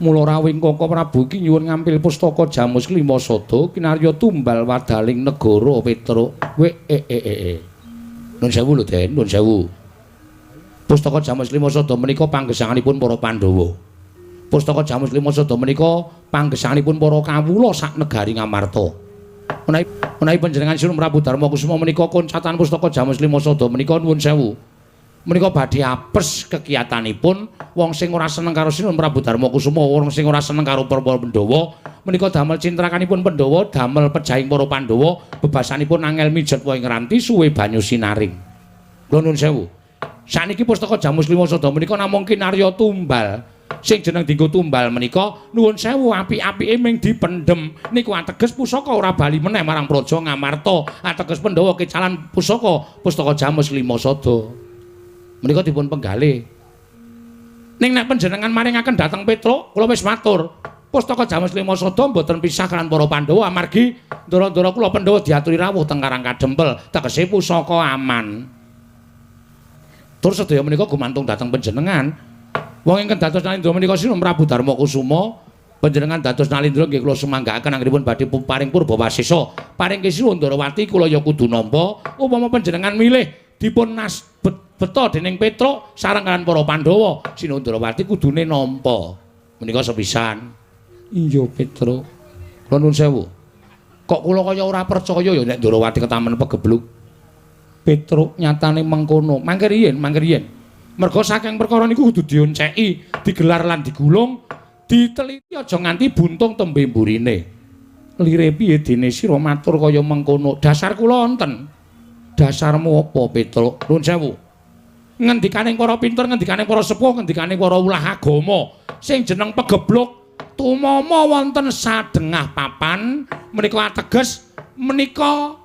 Mula rawuhing Koko Prabu iki nyuwun ngampil pustaka Jamus kelima sada kinarya tumbal wadaling negara Petruk. We e e e. Nun sewu lho Den, nun sewu. Pustaka Jamus Lima Sada menika panggesanganipun para Pandhawa. Pustaka Jamus Lima Sada menika panggesanganipun para kawula sak negari Ngamarta. Menawi panjenengan Sinuwun Prabu Darma Kusuma menika koncatan pustaka Jamus Lima Sada menika nuwun sewu. Menika badhe apes kekiyatanipun wong sing ora seneng karo Sinuwun Prabu Darma Kusuma, wong sing ora seneng karo para Pandhawa, menika damel cintrakanipun Pandhawa, damel pejahing para Pandhawa, bebasanipun angel mijet wae ngranti suwe banyu sinaring. Kula nuwun sewu. Saniki pustaka Jamus Lima Sada menika namung kinarya tumbal. Sing jeneng dienggo tumbal menika nuwun sewu apik-apike ming dipendhem. Niku ateges pusaka ora bali meneh marang Praja Ngamarta. Ateges Pandhawa kecalan pusaka pustaka Jamus Lima Sada. Menika dipun penggalih. Ning nek panjenengan maringaken dhateng Petruk, kula wis matur. Pustaka Jamus Lima Sada mboten pisah kaliyan para Pandhawa amargi ndara-ndara kula Pandhawa diaturi rawuh teng Karang Kadempel, tegese pusaka aman. Tur sedaya menika gumantung dhateng panjenengan. Wong ingkang dados Nalindra menika Sinuwun Prabu Darma Kusuma, panjenengan dados Nalindra nggih kula sumanggaaken anggenipun badhe paring purba wasesa. Paring Sinuwun Ndarawati kula ya kudu nampa. Upama panjenengan milih dipun beto dening Petruk sareng kaliyan para Pandhawa, Sinuwun Ndarawati kudune nampa. Menika sepisan. Iya Petruk. Kula nuwun sewu. Kok kula kaya ora percaya ya nek Ndarawati ketamen pegebluk. Petruk nyatane mengkono. Mangke riyin, mangke riyin. Merga saking perkara niku kudu dionceki, digelar lan digulung, diteliti aja nganti buntung tembe mburine. Lire piye dene sira matur kaya mengkono? Dasar kula wonten. Dasarmu apa, Petruk? Nuwun sewu. Ngendikaning para pinter, ngendikaning para sepuh, ngendikaning para ulah agama, sing jeneng pegebluk tumama wonten sadengah papan menika ateges menika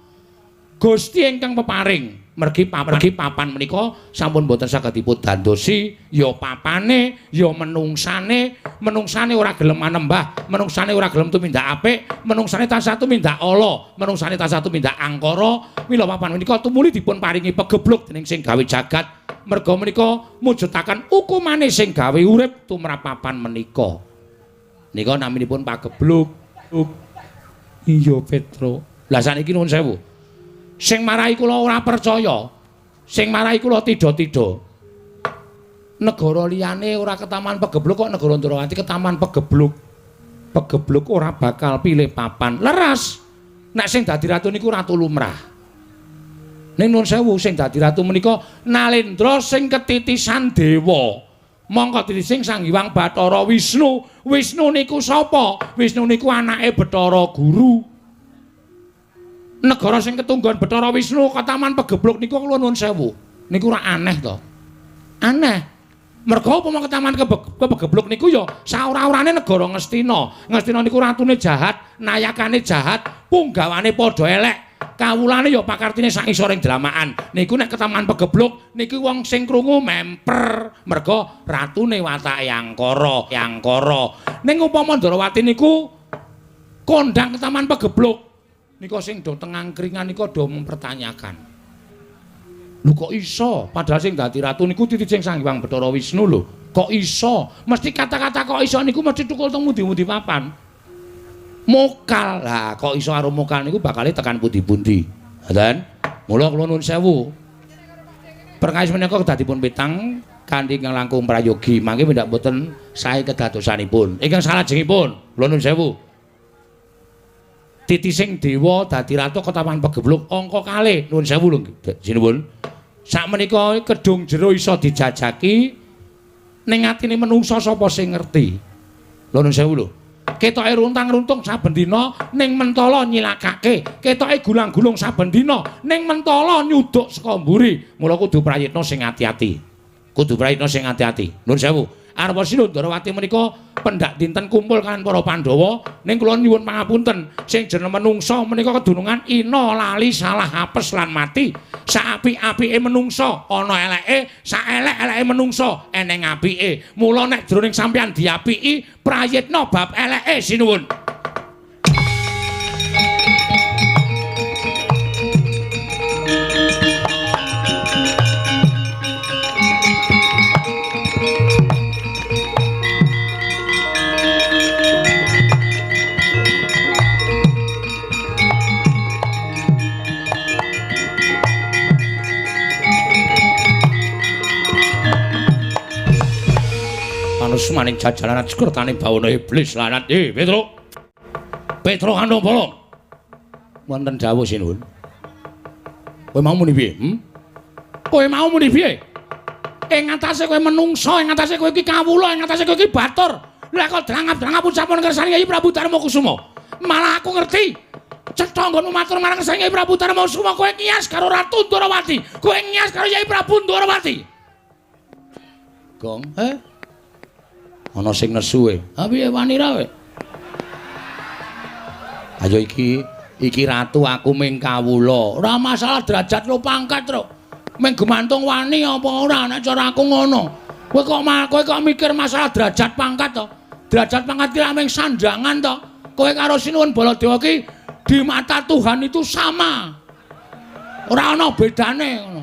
Gusti ingkang peparing. Mergi papan menika sampun boten saged dipun dandosi, ya papane, ya menungsane, menungsane ora gelem manembah, menungsane ora gelem tumindak apik, menungsane tansah tumindak ala, menungsane tansah tumindak angkara. Mila papan menika tumuli dipun paringi pegebluk dening sing gawe jagat. Merga menika mujudaken hukumane sing gawe urip tumrap papan menika. Nika naminipun pagebluk. Iya, Petro. Lah saniki nuwun sewu. Sing marai kula ora percaya, sing marai kula tidha-tidha. Negara liyane ora ketaman pegebluk kok negara Ndrawati ketaman pegebluk. Pegebluk ora bakal pilih papan. Leres. Nek sing dadi ratu niku ratu lumrah. Ning nuwun sewu sing dadi ratu menika Nalendra sing ketitisan dewa. Mongko titising Sang Hyang Bathara Wisnu. Wisnu niku sapa? Wisnu niku anake Bathara Guru. Negara sing ketunggon Bathara Wisnu ketaman pegebluk niku kula nuwun sewu. Niku ora aneh to. Aneh. Merga upama ketaman pegebluk niku ya saora-orane negara Ngastina. Ngastina niku ratune jahat, nayakane jahat, punggawane padha elek. Kawulane ya pakartine sak isoring dramakan. Niku nek ketaman pegebluk niku wong sing krungu memper. Merga ratune watake angkara, angkara. Ning upama Ndrawati niku kondang ketaman pegebluk. Nika sing do teng angkringan nika do mempertanyakan. Lho kok iso? Padahal sing dadi ratu niku titising Sang Hyang Bathara Wisnu lho. Kok iso? Mesti kata-kata kok iso niku mesti tukul teng pundi-pundi papan. Mokal. Lah kok iso karo mokal niku bakale tekan pundi-pundi. Ngoten. Mula kula nuwun sewu. Perkawis menika kedah dipun pitang kanthi ingkang langkung prayogi. Mangke pendak boten sae kedadosanipun. Ingkang salajengipun kula nuwun sewu. Titising dewa dadi ratu ketaman pegebluk angka kalih nuwun sewu lho sinuwun. Sakmenika kedung jero iso dijajaki ning atine menungsa sapa sing ngerti. Lho nuwun sewu lho. Ketoke runtang-runtung saben dina ning mentala nyilakake, ketoke gulang-gulung saben dina ning mentala nyuduk saka mburi. Mula kudu prayitna sing ati-ati. Kudu prayitna sing ati-ati. Nuwun sewu. Arpa Sinu Ndrawati menika pendak dinten kumpul kaliyan para Pandhawa ning kula nyuwun pangapunten sing jeneng menungsa menika kedunungan ina lali salah apes lan mati. Saapik-apike menungsa ana eleke, saelek-eleke menungsa eneng apike. Mula nek jroning sampeyan diapiki prayitna bab eleke sinuwun. Maning jajaran sekertane bawana iblis lanat. Petro. Petro kandhong bolong. Wonten dawuh sinuwun. Kowe mau muni piye? Kowe mau muni piye? Ing atase kowe menungsa, ing atase kowe iki kawula, ing atase kowe iki batur. Lah kok drangap-drangap ucapan kersane Kyai Prabu Darma Kusuma. Malah aku ngerti. Cetha nggonmu matur marang kersane Kyai Prabu Darma Kusuma, kowe ngiyas karo Ratu Ndrawati. Kowe ngiyas karo Kyai Prabu Ndrawati. Gong, Ana sing nesu e. Ha piye wani ra kowe? Ayo iki ratu aku ming kawula. Ora masalah derajat lo pangkat, Tru. Ming gumantung wani apa ora nek cara aku ngono. Kowe kok mikir masalah derajat pangkat to? Derajat pangkat ki ming sandangan to. Kowe karo Sinuwun Baladewa ki di mata Tuhan itu sama. Ora ana bedane ngono.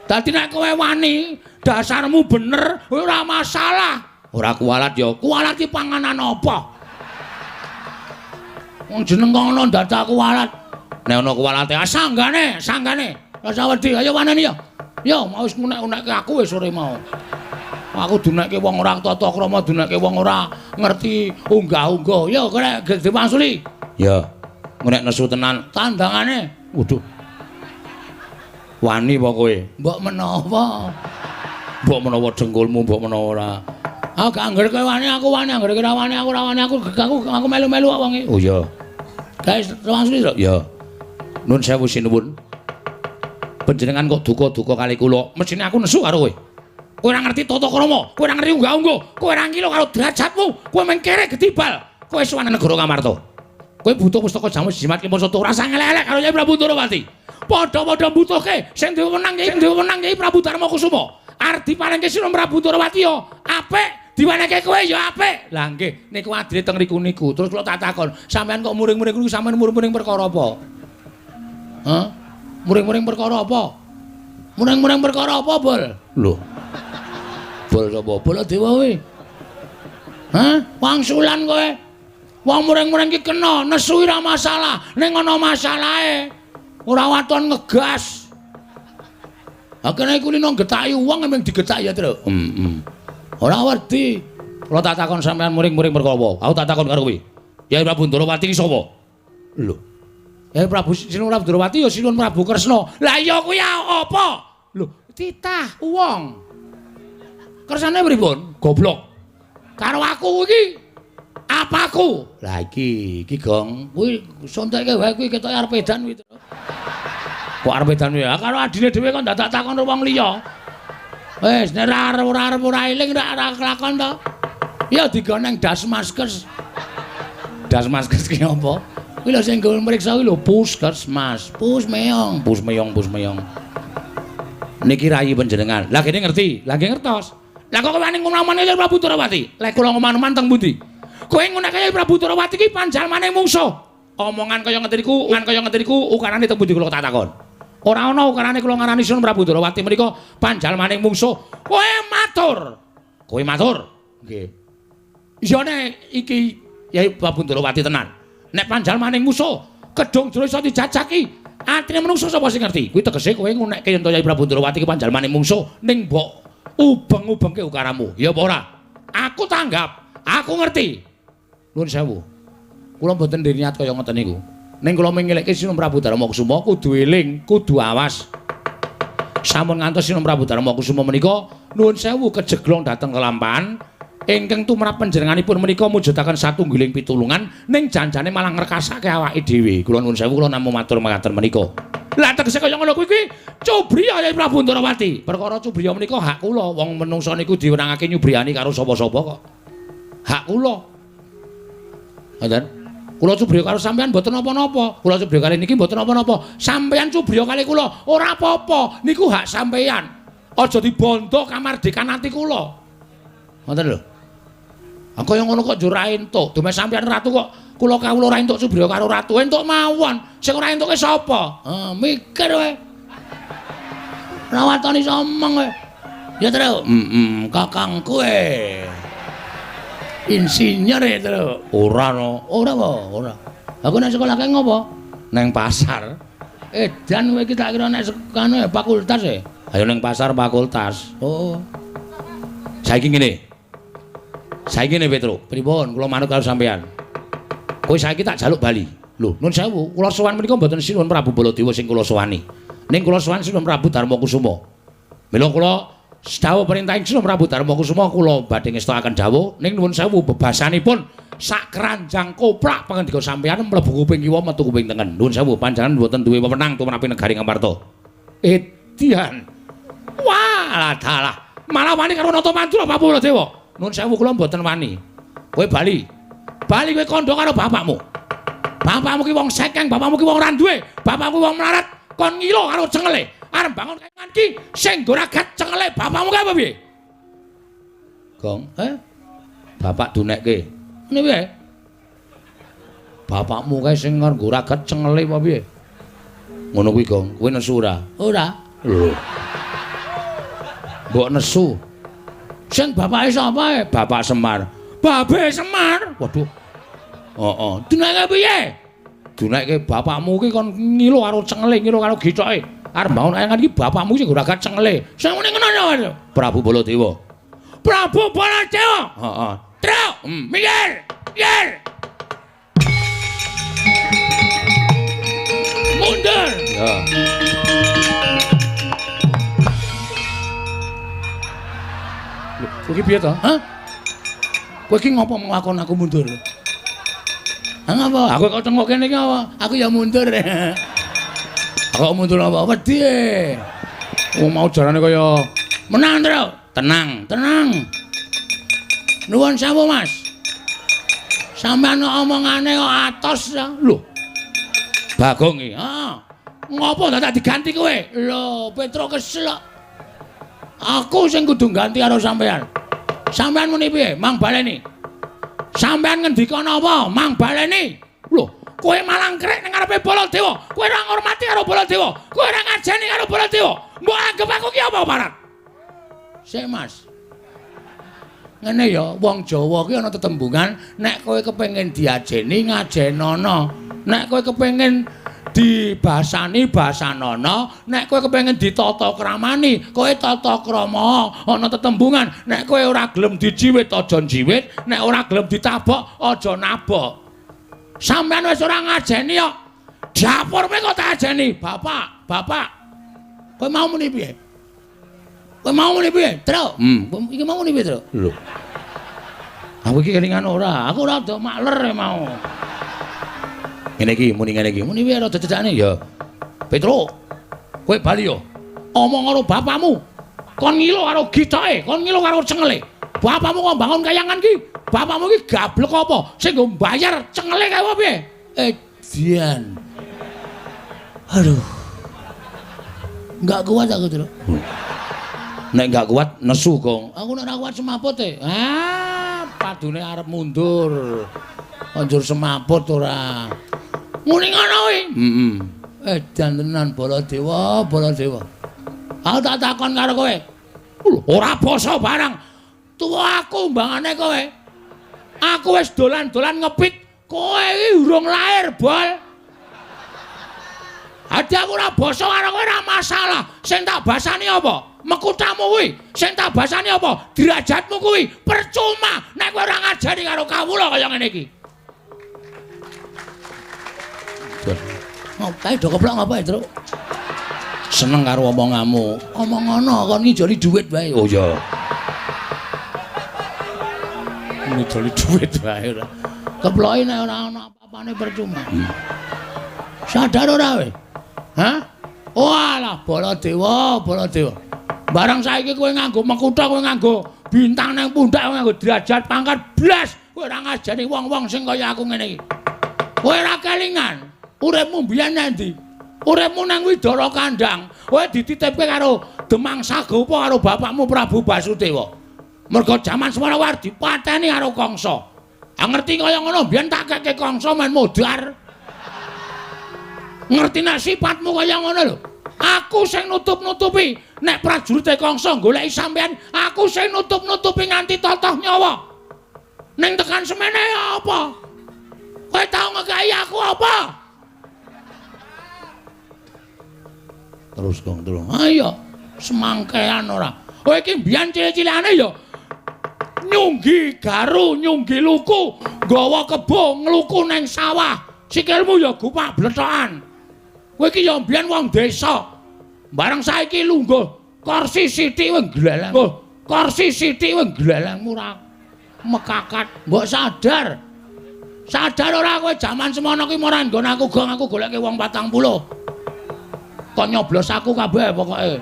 Dadi nek kowe wani, dasarmu bener, ora masalah. Ora kualat ya, kualat ki panganan apa? Wong jeneng kok ngono dadak kualat. Nek ana kualate, ah sanggane, sanggane. Rasa wedi, ayo waneni ya. Yo, mau wis ngunek-unekke aku wis sore mau. Aku dunekke wong ora tata krama, dunekke wong ora ngerti unggah-ungguh. Yo, kowe diwangsuli. Ya. Nek nesu tenan, tandangane. Waduh. Wani apa kowe? Mbok menawa. Mbok menawa dengkulmu, mbok menawa ora. Aku gak angger kowe wani, aku wani, angger kowe ora wani, aku ora wani, aku melu-melu kok wonge. Oh iya. Guys, langsung lho. Ya. Nun sewu sinuwun. Panjenengan kok duka-duka kali kula. Mesthine aku nesu karo kowe. Kowe ora ngerti tata krama, kowe ora ngerti unggah-ungguh, kowe ora ngilo karo derajatmu, kowe mung kere gedibal. Kowe sowan negara Ngamarta. Kowe butuh pustaka jamus jimat kimpun soto, ora usah ngelek-elek karo Kyai Prabu Ndrawati. Padha-padha mbutuhke sing duwe wenang sing duwe wenang Kyai Prabu Darma Kusuma. Arep diparingke Sinuwun Prabu Ndorowati ya apik, diwenehke kowe ya apik. Lah nggih, niku adile teng riku niku. Terus kula tak takon, sampean kok muring-muring niku sampean muring-muring perkara apa? Hah? Muring-muring perkara apa? Muring-muring perkara apa, Bol? Lho. Bol sapa? Baladewa kowe. Hah? Wangsulan kowe. Wong muring-muring ki kena, nesu ora masalah, ning ana masalahe. Ora waton ngegas. Ha kene kulino getaki wong emang digetaki ya, Tru. Heeh. Ora wedi. Kula tak takon sampean muring-muring perkara apa? Aku tak takon karo kowe. Yai Prabu Ndorowati ki sapa? Lho. Yai Prabu Sinuwun Prabu Ndorowati ya Sinuwun Prabu Kresna. Lah iya kuwi apa? Lho, titah wong. Kersane pripun? Goblok. Karo aku iki apaku? Lah iki, iki Gong, kuwi sontekke wae kuwi ketoke arep edan kuwi. Kok arep edan kuwi? Karo adine dhewe kok dadak takon wong liya. Wis nek ora arep ora eling ora kelakon to. Ya digoneng Dasmaskes. Dasmaskes ki apa? Kuwi lho sing nggo mriksa kuwi lho Puskesmas. Pus meong, pus meong, pus meong. Niki rayi panjenengan. Lah kene ngerti, lah nggih ngertos. Lah kok wani ngomong-omong karo Prabu Ndorowati? Lek kula ngomong-omong teng pundi? Kowe ngunake Prabu Ndorowati ki panjalmane mungsuh. Omongan kaya ngeten iku, ngan kaya ngeten iku ukarane teng pundi kula tak takon. Ora ana ukarane kula ngarani Sinuwun Prabu Ndorowati menika panjalmane mungsuh. Kowe matur. Kowe matur. Nggih. Iya nek iki Yai Prabu Ndorowati tenan. Nek panjalmane mungsuh, kedung jero iso dijajaki. Atine menungso sapa sing ngerti? Kuwi tegese kowe ngunekke yen to Yai Prabu Ndorowati ki panjalmane mungsuh ning mbok ubeng-ubengke ukaramu. Ya apa ora? Aku tanggap. Aku ngerti. Nuwun sewu. Kula mboten niat kaya ngoten niku. Ning kula mengelekke Sinuwun Prabu Darma Kusuma kudu eling, kudu awas. Sampun ngantos Sinuwun Prabu Darma Kusuma menika nuwun sewu kejeglong dhateng kelampahan ingkang tumrap panjenenganipun menika mujudaken satunggiling pitulungan ning janjane malah ngrekasake awake dhewe. Kula nuwun sewu kula namung matur mekaten menika. Lah tegese kaya ngono kuwi kuwi cubriya Yai Prabu Ndorowati. Perkara cubriya menika hak kula. Wong menungsa niku diwenangake nyubriyani karo sapa-sapa kok. Hak kula. Ngoten. Kula cubriya karo sampean mboten napa-napa. Kula cubriya kali niki mboten napa-napa. Sampean cubriya kali kula ora apa-apa. Niku hak sampean. Aja dibondo kamardikan ati kula. Ngoten lho. Ha kaya ngono kok njur ra entuk. Dume sampean ratu kok kula kawula ora entuk cubriya karo ratu. Entuk mawon. Sing ora entuke sapa? Ha mikir kowe. Ora waton iso omong kowe. Ya Tru. Heeh, kakangku e. Insinyur ya Tru. Ora no. Ora apa? Ora. Aku nek sekolah kae ngopo? Neng pasar. Edan kowe iki tak kira nek kanu fakultas e. Ayo neng pasar fakultas. Oh. Saiki ngene. Saiki ngene Petro, pripun kula manut karo sampean. Kowe saiki tak jaluk bali. Lho, nun sewu, kula sowan menika mboten Sinuwun Prabu Baladewa sing kula sowani. Ning kula sowan Sinuwun Prabu Darma Kusuma. Mila kula dawuh perintahing Sinuwun Prabu Darma Kusuma kula badhe ngestokaken dawuh ning nuwun sewu bebasanipun sak keranjang koplak pangendika sampean mlebu kuping kiwa metu kuping tengen. Nuwun sewu panjenengan mboten duwe wewenang tumrapi negari Ngamarta. Edian. Wah, dalah. Malah wani karo Nata Mandura Prabu Baladewa. Nuwun sewu kula mboten wani. Kowe bali. Bali kowe kandha karo bapakmu. Bapakmu ki wong sekeng, bapakmu ki wong ora duwe, bapakmu wong melarat, kon ngilo karo cengele. Arep bangun kayangan ki sing nggo ragat cengele bapakmu ki apa piye? Gong, eh? Bapak dunekke. Ngene piye? Bapakmu kae sing nggo ragat cengele apa piye? Ngono kuwi, Gong. Kowe nesu ora? Ora. Lho. Mbok nesu. Sing bapake sapa e? Bapak Semar. Babe Semar. Waduh. Heeh. Dunekke piye? Dunekke bapakmu ki kon ngilo karo cengele, ngilo karo githoke. Arep bangun kayangan iki bapakmu sing ragat cengele. Sing ngene ngono. Prabu Baladewa. Prabu Baladewa. Heeh. Truk, minggir. Minggir. Mundur. Ya. Lho, kowe iki piye to? Hah? Kowe iki ngopo nglakon aku mundur? Ha ngapa? Aku kok tengok kene iki apa? Aku ya mundur. Aku mundur apa? Wedi. Wong mau jarane kaya menang, Tru. Tenang, tenang. Nuwun sewu, Mas. Sampeyan omongane kok atos ya. Lho. Bagong iki. Heeh. Ngopo dadak diganti kowe? Lho, Petruk kesel. Aku sing kudu ganti karo sampean. Sampean muni piye? Mang baleni. Sampean ngendika napa? Mang baleni. Lho, kowe malah ngrek ning ngarepe Baladewa. Kowe ora ngurmati karo Baladewa. Kowe ora ngajeni karo Baladewa. Mbok anggep aku ki apa, Parat? Sik, Mas. Ngene ya, wong Jawa ki ana tetembungan, nek kowe kepengin diajeni ngajenono, nek kowe kepengin dibasani basanono, nek kowe kepengin ditata kramani, kowe tata krama. Ana tetembungan, nek kowe ora gelem dijiwit aja njiwit, nek ora gelem ditabok aja nabok. Sampeyan wis ora ngajeni kok. Dapurmu kok tak ajeni, Bapak, Bapak. Kowe mau muni piye? Kowe mau muni piye, Truk? Iki mau muni piye, Truk? Lho. Aku iki kelingan ora, aku ora rada makler mau. Ngene iki muni ngene iki. Muni piye rada cecakne ya. Petruk, kowe bali yo. Omong karo bapakmu. Kon ngilo karo gitoke, kon ngilo karo cengele. Bapakmu kok bangun kayangan ki? Bapakmu ki gablek apa? Sing nggo mbayar cengele kae apa piye? Edian. Aduh. Enggak kuat aku, Truk. Nek enggak kuat nesu, Gong. Aku nek ora kuat semaput e. Ah, padune arep mundur. Anjur semaput ora. Muni ngono kuwi. Heeh. Edan tenan Baladewa, Baladewa. Aku tak takon karo kowe. Lho, ora basa barang. Tuwa aku mbangane kowe. Aku wis dolan-dolan ngepit, kowe iki urung lahir, Bol. Adi aku ora basa karo kowe ora masalah. Sing tak basani apa? Mekutamu kuwi. Sing tak basani apa? Derajatmu kuwi. Percuma nek kowe ora ngajari karo kawula kaya ngene iki. Ngopo do keplok ngapa, Truk? Seneng karo omonganmu. Omong ngono kon ngijoli dhuwit wae. Oh iya. Ngijoli dhuwit wae ora. Keploke nek ora ana apa-apane percuma. Sadar ora kowe? Hah? Walah Baladewa, Baladewa. Barang saiki kowe nganggo mekutha, kowe nganggo bintang nang pundak, kowe nganggo derajat pangkat blas, kowe ora ngajari wong-wong sing kaya aku ngene iki. Kowe ora kelingan. Uripmu mbiyen nang ndi? Uripmu nang Widara Kandang. Kowe dititipke karo Demang Sagopa karo bapakmu Prabu Basudewa. Mergo jaman semono war dipateni karo Kangsa. Ah ngerti kaya ngono mbiyen tak keke Kangsa men modar. Ngerti nek sifatmu kaya ngono lho. Aku sing nutup-nutupi nek prajurite Kangsa goleki sampean, aku sing nutup-nutupi nganti totoh nyawa. Ning tekan semene apa? Kowe tau ngekeki aku apa? Terus Gong terus. Ayo, semangkean ora. Kowe iki mbiyen cilik-cilikane ya nyunggi garu, nyunggi luku, nggawa kebo ngluku nang sawah. Sikilmu ya gupak blethokan. Kowe iki ya mbiyen wong desa. Bareng saiki lungguh kursi sithik kowe gleleng. Kursi sithik kowe glelengmu ora mekakat. Mbok sadar. Sadar ora kowe jaman semono ki ora nggon aku Gong, aku goleke wong 40. Kon nyoblos aku kabeh pokoke.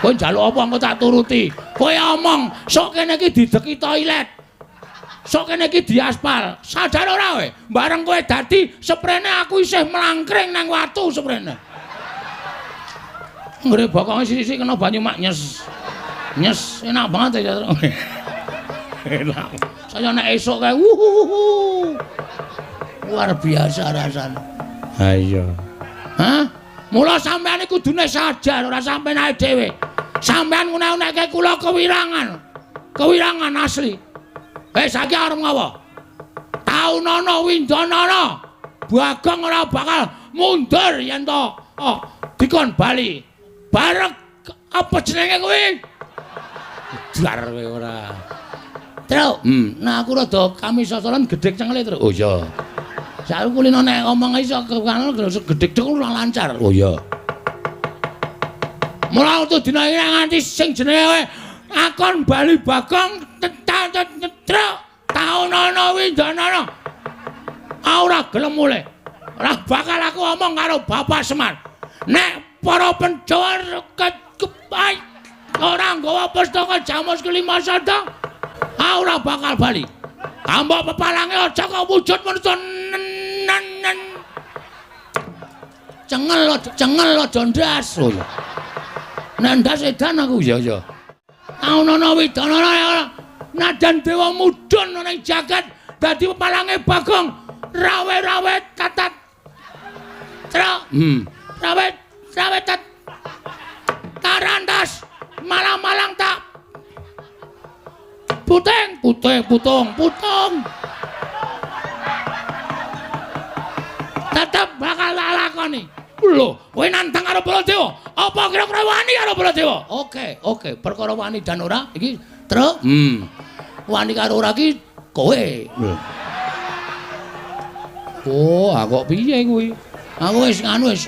Kowe njaluk apa engko tak turuti. Kowe omong sok kene iki dideki toilet. Sok kene iki diaspal. Sadar ora kowe? Bareng kowe dadi seprene aku isih mlangkring nang watu seprene. Nggre bokonge sithik-sithik kena banyu mak nyes. Nyes, enak banget ya. Enak. Saya nek esuk kae wuhuhuhu. Luar biasa rasane. Ha iya. Hah? Mula sampean iki kudune sadar ora sampean ae dhewe. Sampean ngene-ngene kula kewirangan. Kewirangan asli. Saiki arep ngopo? Taunana windanana. Bagong ora bakal mundur yen to dikon bali. Bareng apa jenenge kuwi? Jar kowe ora. Truk. Nah aku rada kami sosolan gedhek cengele, Truk. Oh iya. Saiki kulino nek omong iso kekano gedhek dek ora lancar. Oh iya. Mula utuh dina iki nganti sing jenenge akon bali Bagong tetruk taunana windanana. Ora gelem mulih. Ora bakal aku omong karo Bapak Semar. Nek para Pandhawa ora nggawa pustaka Jamus kelima sada, ora bakal bali. Tambah pepalange aja kok wujud manungsa nen. Cengel cengel aja ndas. Oh iya. Nek ndas edan aku ya ya. Taunana widana nadan dewa mudhun ana ing jagat dadi pepalange Bagong rawe-rawe tatat. Truk. Rawe rawe tat. Tarantas malang-malang tak puting putih putung putung. Tetep bakal tak lakoni. Lho, kowe nantang karo Baladewa. Apa kira-kira wani karo Baladewa? Oke, oke. Perkara wani dan ora iki, Truk. Wani karo ora iki kowe. Lho. Oh, kok piye kuwi? Aku wis nganu wis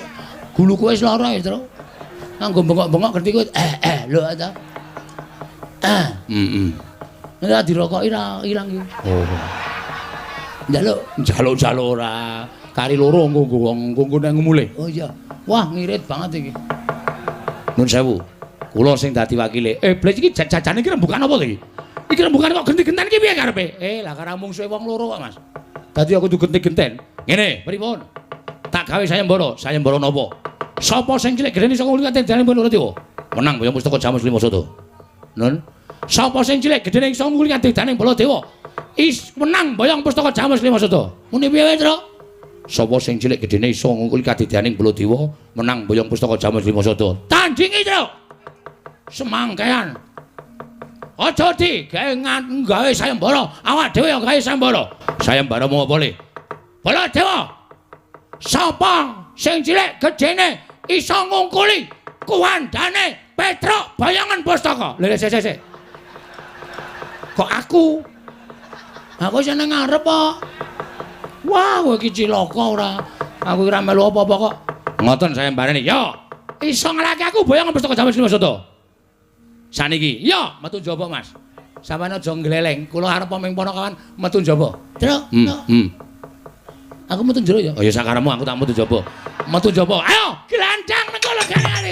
guluku wis lara ya, Truk. Nganggo bengok-bengok ngerti kowe. Lho ta. Nek dirokoki ra ilang iki. Oh. Njaluk, njaluk-njaluk ora. Kari loro engko nggo wong engko nek ngumule. Oh iya. Wah, ngirit banget iki. Nun sewu. Kula sing dadi wakile. Blek iki jajane iki rembukan apa to iki? Iki rembukan kok genti-genten iki piye karepe? Lah karo mungsuhe wong loro kok, Mas. Dadi aku kudu genti-genten. Ngene, pripun? Tak gawe sayembara, sayembara napa? Sapa sing cilik gedene saka nguli kadene Baladewa? Menang boyong pustaka Jamus Lima Sada. Nun. Sapa sing cilik gedene iso nguli kadene Baladewa? Is menang boyong pustaka Jamus Lima Sada. Muni piye wae, Truk? Sapa sing cilik gedene iso ngungkuli kadedaning Baladewa menang boyong pustaka Jamus Lima Sada. Tandingi, Truk. Semangkean. Aja di gawe gawe sayembara, awak dhewe ya gawe sayembara. Sayembara mau apa le? Baladewa. Sapa sing cilik gedene iso ngungkuli kuwandane Petruk boyongan pustaka. Lha sik sik sik. Kok aku? Aku seneng ngarep kok. Wah, kowe iki cilaka ora. Aku ora melu apa-apa kok. Ngoten sayembarane. Yo, iso ngalahke aku boyongan pustaka Jamus Lima Sada. Saniki, yo metu njaba, Mas. Sampeyan aja ngleleng. Kula arep ming ponokawan metu njaba. Truk. Aku metu njero ya. Oh ya sakaremu aku tak metu njaba. Metu njaba. Ayo, gelandang nang kono gane.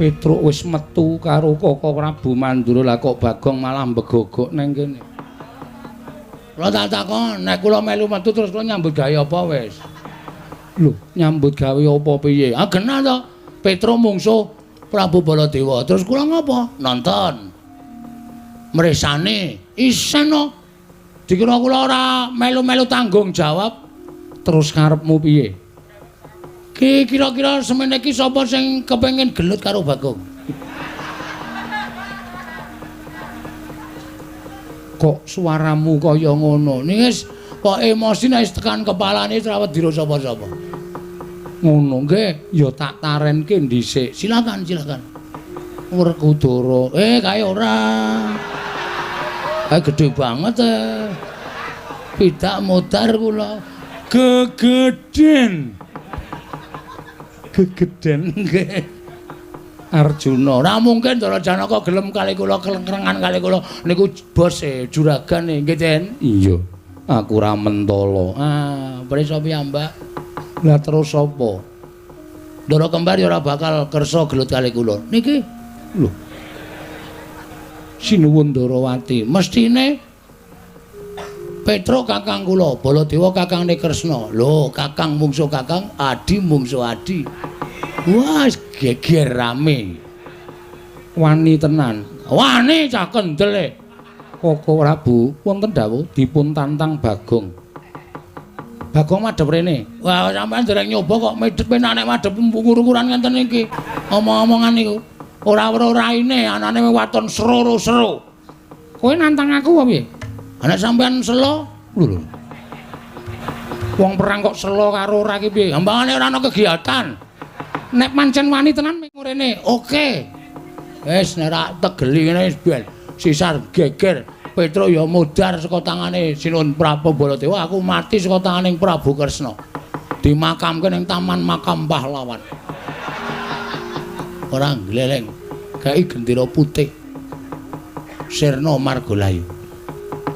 Petruk wis metu karo Koko Prabu Mandura, lah kok Bagong malah mbegogok nang kene. Kula tak takon, nek kula melu metu terus kula nyambut gawe apa wis? Lho, nyambut gawe apa piye? Ah genah to. Petruk mungsuh Prabu Baladewa. Terus kula ngopo? Nonton. Mresane isen no. Dikira kula ora melu-melu tanggung jawab. Terus karepmu piye? Ki kira-kira semene iki sapa sing kepengin gelut karo Bagong? Kok suaramu kaya ngono? Niki wis kok emosi nek wis tekan kepalane ora wedi sapa-sapa. Ngono nggih, ya tak tarenke dhisik. Silakan, silakan. Werkudara. Kae ora. Kae gedhe banget e. Pidak modar kula. Gegeden. Gegeden nggih. Arjuna, ora mungkin Ndara Janaka gelem kali kula kelengkrengan kali kula niku bos e juragane nggih, Den. Iya, aku ora mentala. Ah, prisa piyambak. Lah terus sapa? Ndara kembar ya ora bakal kersa gelut kali kula. Niki lho. Sinuwun Ndarawati, mestine Petruk kakang kula, Baladewa kakangne Kresna. Lho, kakang mungsuh kakang, adi mungsuh adi. Wah, geger rame. Wani tenan. Wani cah kendele. Koko Prabu wonten dawuh dipun tantang Bagong. Bagong madhep rene. Wah, sampean dereng nyoba kok medhep penak nek madhep ngur-nguran ngenten iki. Omong-omongan niku. Ora weruh raine, anane waton sero-sero. Kowe nantang aku apa piye? Ana sampean selo? Lho lho. Wong perang kok selo karo ora iki piye? Gampangane ora ana kegiatan. Nek pancen wani tenan ming rene. Oke. Wis nek ra tegeli ngene wis ben sisar geger. Petruk ya modar saka tangane Sinuwun Prabu Baladewa, aku mati saka tangane Prabu Kresna. Dimakamke ning Taman Makam Pahlawan. Ora gleleng. Kae gendera putih. Sirna Margalayu.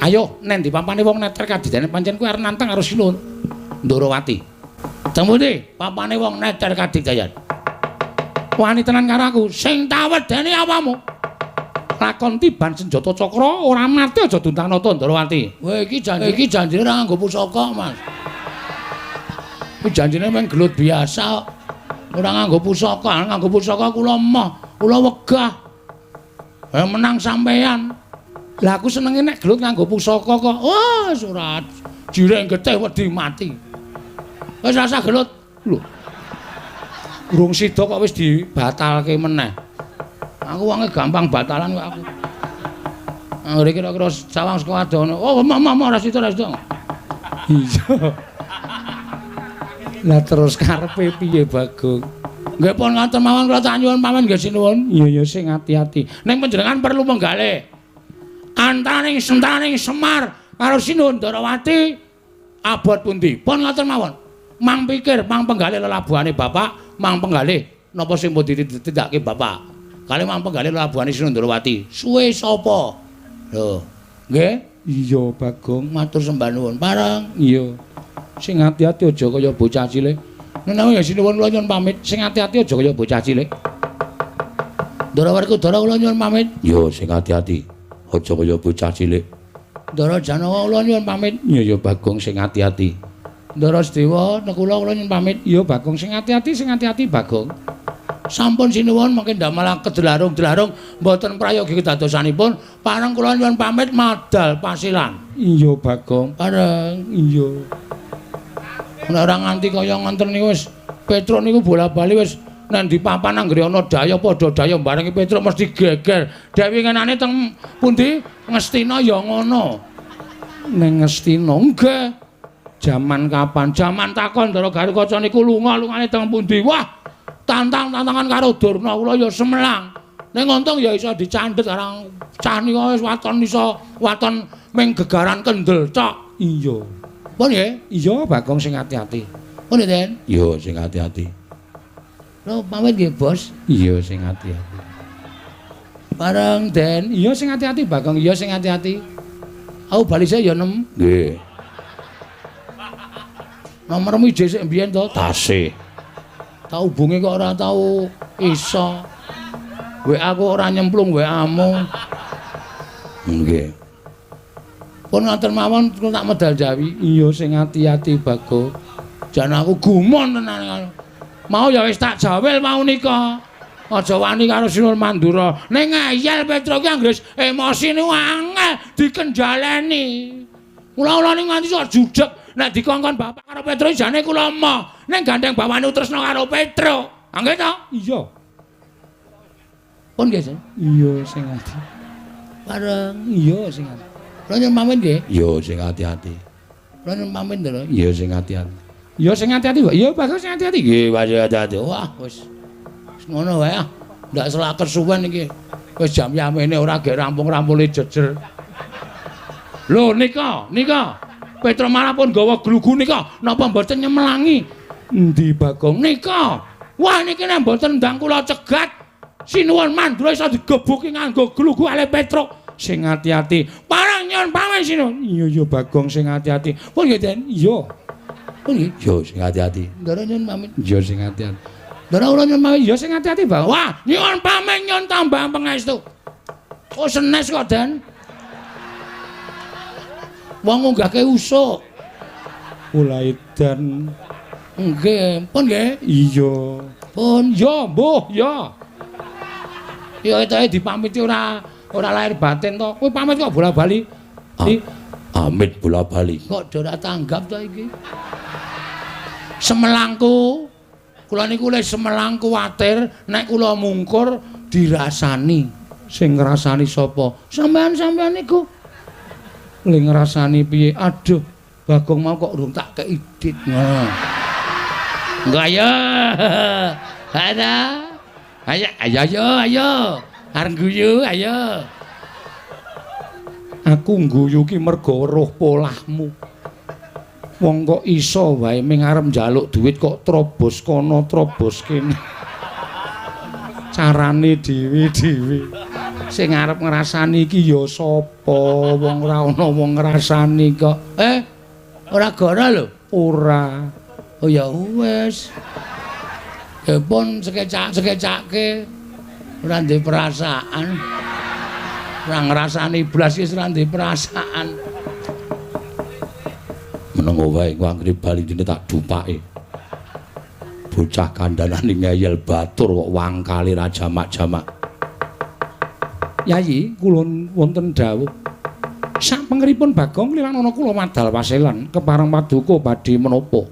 Ayo nen di papane wong neter kadidane pancen kuwi arep nantang karo Sinuwun Ndorowati. Teng pundi papane wong neter kadigdayan? Wani tenan karo aku, sing tak wedeni awamu. Lakon tiban senjata cakra ora mati aja duntanata Ndorowati. Kowe iki janji iki janjine ora nganggo pusaka, Mas. Kuwi janjine mung gelut biasa. Ora nganggo pusaka, nganggo pusaka kula emoh, kula wegah. Menang sampean. Lah aku senenge nek gelut nganggo pusaka kok. Wah, ora jireng getih wedi mati. Wis rasa gelut. Lho. Urung sida kok wis dibatalke meneh. Aku wonge gampang batalan kok aku. Anggere kira-kira sawang saka adoh. Oh, emoh ora sida, ora sida. Iya. Lah terus karepe piye, Bagong? Nggih pun ngoten mawon kula tak nyuwun pamit nggih sinuwun. Iya ya sing ati-ati. Ning panjenengan perlu menggalih. Antaraning sentaning Semar karo Sinuwun Ndorowati abot pundi? Pun ngoten mawon. Mang pikir, mang penggalih lelabuhane bapak, mang penggalih napa sing pun ditindakake bapak. Kali mang penggalih lelabuhane Sinuwun Ndorowati. Suwe sapa? Lho, nggih? Iya, Bagong, matur sembah nuwun. Pareng. Iya. Sing ati-ati aja kaya bocah cilik. Menawi ya sinuwun kula nyuwun pamit. Sing ati-ati aja kaya bocah cilik. Ndara Werkudara kula nyuwun pamit. Ya sing ati-ati aja kaya bocah cilik. Ndara Janawa kula nyuwun pamit. Ya ya Bagong sing ati-ati. Ndara Sedewa nekula kula nyuwun pamit. Ya Bagong sing ati-ati, sing ati-ati Bagong. Sampun sinuwun mangke ndamel kedelarung-delarung mboten prayogi kedadosanipun. Pareng kula nyuwun pamit madal pasilan. Iya Bagong. Pareng. Iya. Nek ora nganti kaya ngoten niku wis Petruk niku bola-bali wis nang ndi papan anggere ana daya padha daya barengi Petruk mesti geger. Dewi ngenane teng pundi Ngastina ya ngono. Ning Ngastina nggih. Jaman kapan? Jaman takon Ndara Garukaca niku lunga-lungane teng pundi? Wah, tantang-tantangan karo Durna kula ya semelang. Ning untung ya iso dicandhet karang cah nika wis waton iso waton ming gegaran kendel tok. Iya. Pun nggih? Iya, Bagong sing ati-ati. Pun nggih, Den? Iya, sing ati-ati. Lho, pamit nggih, Bos. Iya, sing ati-ati. Bareng, Den. Iya, sing ati-ati, Bagong. Iya, sing ati-ati. Aku bali sik ya, Nem. Nggih. Nomormu ije sik mbiyen to? Tasih. Tak hubungi kok ora tau iso. WA aku ora nyemplung WA-mu. Nggih. Pun ngoten mawon kula tak medal jawi. Iya sing ati-ati Bagong. Jan aku gumun tenan. Mau ya wis tak jawel mau nika. Aja wani karo Sinuwun Mandura. Ning ngeyel Petruk ki anggere emosi niku angel dikenjaleni. Kula-kula niku nganti sok judeg nek dikongkon bapak karo Petruk jane kula emoh. Ning gandeng bawane tresna karo Petruk. Nggih to? Iya. Pun nggih, Sen. Iya sing ati. Bareng. Iya sing ati. Kula nyuwun pamit nggih. Iya sing ati-ati. Kula nyuwun pamit lho. Iya sing ati-ati. Iya sing ati-ati, Pak. Iya Bagong sing ati-ati. Nggih, ati-ati. Wah, wis. Wis ngono wae ah. Ndak selak kesuwen iki. Wis jam yamene ora gek rampung-rampule jejer. Lho nika, nika. Petruk malah pun gawa glugu nika. Napa mboten nyemelangi? Endi Bagong? Nika. Wah niki nek mboten ndang kula cegat, Sinuwun Mandura iso digebuki nganggo glugu ale Petruk. Sing ati-ati. Parang nyuwun pamit sinuwun. Iya ya Bagong sing ati-ati. Pun nggih, Den. Iya. Pun nggih. Iya sing ati-ati. Ndara nyuwun pamit. Iya sing ati-ati. Ndara kula nyuwun pamit. Iya sing ati-ati, Bang. Wah, nyuwun pamit nyuwun tambah pangestu. Oh senes kok, Den. Wong ngunggahke usuk. Ula edan. Nggih, pun nggih. Iya. Pun ya, mbuh, ya. Ya etoke dipamiti ora ora lahir batin to. Kowe pamit kok bola-bali. Amit bola-bali. Kok ora tanggap to iki? Semelangku. Kula niku le semelang kuwatir nek kula mungkur dirasani. Sing ngrasani sapa? Sampean-sampean niku. Le ngrasani piye? Aduh, Bagong mau kok urung tak kei dit. Ngono. Enggak ya. Ada. Ayo ayo ayo ayo. Arep guyu ayo. Aku ngguyu ki mergo weruh polahmu. Wong kok iso wae ming arep njaluk duit kok trobos kono trobos kene. Carane dhewe-dhewe. Sing arep ngrasani iki ya sapa? Wong ora ana wong ngrasani kok. Ora goro lho. Ora. Oh ya wis. Ya pun sekecak-sekecake ora ndek perasaan. Ora ngrasani blas wis ora ndek perasaan. Menengo wae engko anggere bali dene tak dupake. Bocah kandhanane ngeyel batur kok wangkale ra jamak-jamak. Yayi, kula wonten dawuh. Sapengeripun Bagong lilanana kula madal paselan kepareng paduka badhe menapa.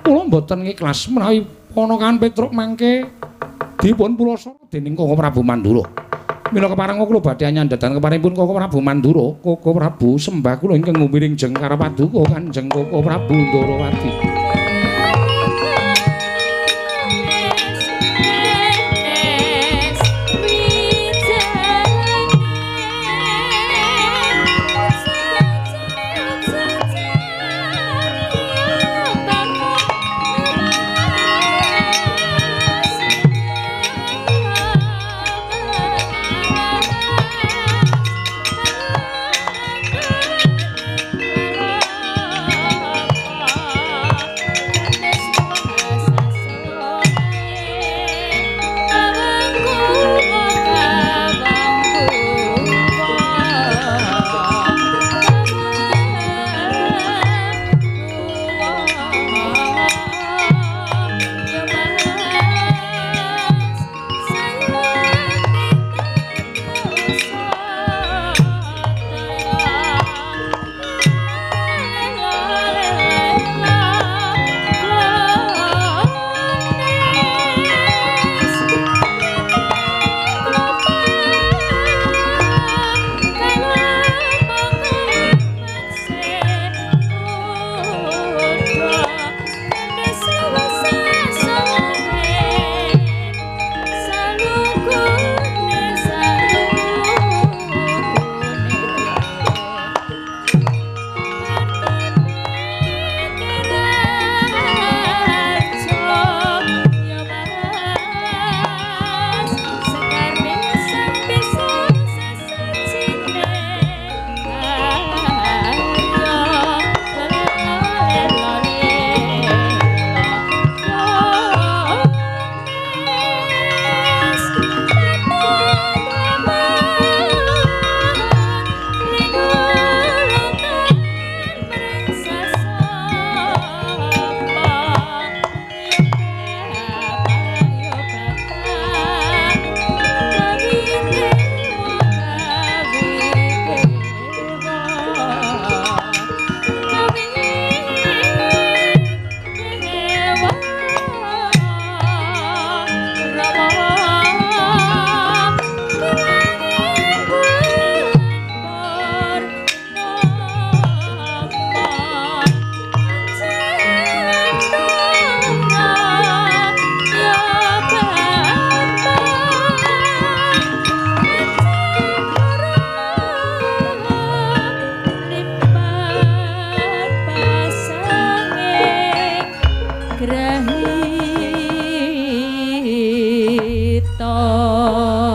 Kula mboten ngikhlas menawi Ponokawan Petruk mangke dipun pulasara dening Koko Prabu Mandura. Mila kepareng kula badhe nyandhatan keparengipun Koko Prabu Mandura, Koko Prabu sembah kula ingkang ngumiring jengkar paduka Kanjeng Koko Prabu Ndorowati.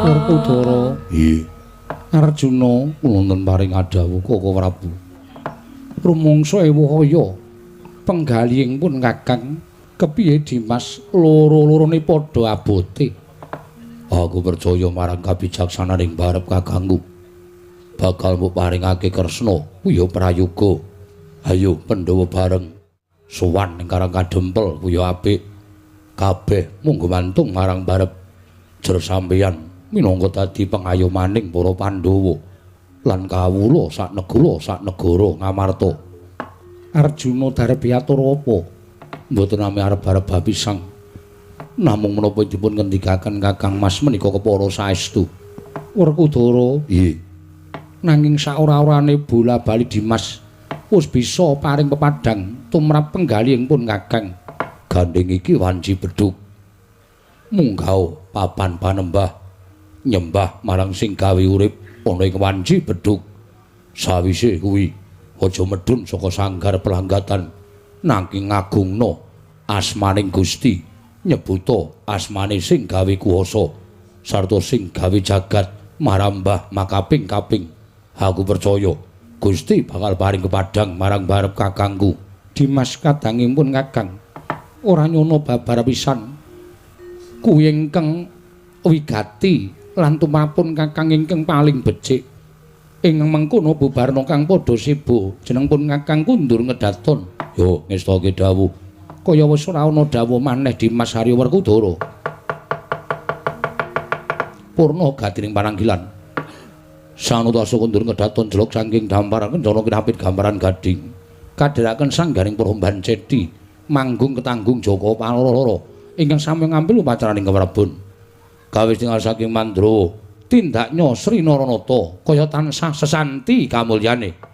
Werkudara. Nggih. Arjuna wonten paring adhawuh Koko Prabu. Rumangsa ewuh kaya penggalihing pun Kakang kepiye Dimas loro-lorone padha abote. Aku percaya marang kabijaksananing barep kakangku. Bakal mbok paringake Kresna kuya prayoga. Ayo Pandhawa bareng sowan ing Karang Kadempel kuya apik. Kabeh munggo mantung marang barep jer sampeyan minangka dadi pengayomaning para Pandhawa lan kawula sak negara sak negara Ngamarta. Arjuna darep atur apa? Mboten nami arep-arep bapisang. Namung menapa dipun ngendikaken Kakang Mas menika kepara saestu. Werkudara, nggih. Nanging saora-orane bola-bali Dimas wis bisa paring pepadhang tumrap penggalihing pun Kakang. Gandeng iki wanci bedhug. Munggah papan panembah nyembah marang sing gawe urip ana ing wanci bedhug. Sawise kuwi aja medhun saka sanggar pelanggatan nanging ngagungna asmaning Gusti. Nyebuta asmane sing gawe kuwasa sarta sing gawe jagat Marambah makaping-kaping. Aku percaya Gusti bakal paring kepadang marang barep kakangku. Dimas kadangipun kakang ora nyono babar pisan. Kuwi ingkang wigati lan tumrapun kakang ingkang paling becik. Ing mengkono bubarna kang padha seba jenengpun kakang kundur ngedaton. Yo ngestake dawuh. Kaya wis ora ana dawuh maneh Dimas Arya Werkudara. Purna gatining pananggilan. Sanutasa kundur ngedaton jelok saking dampar kencana kinapit gambaran gading. Kadheraken sanggaring peromban ceti manggung ketanggung Joko Paloro ingkang sami ngambil upacaraning keprabon. Gawe tinggal saking Mandra tindaknya Sri Naranata kaya tansah sesanti kamulyane.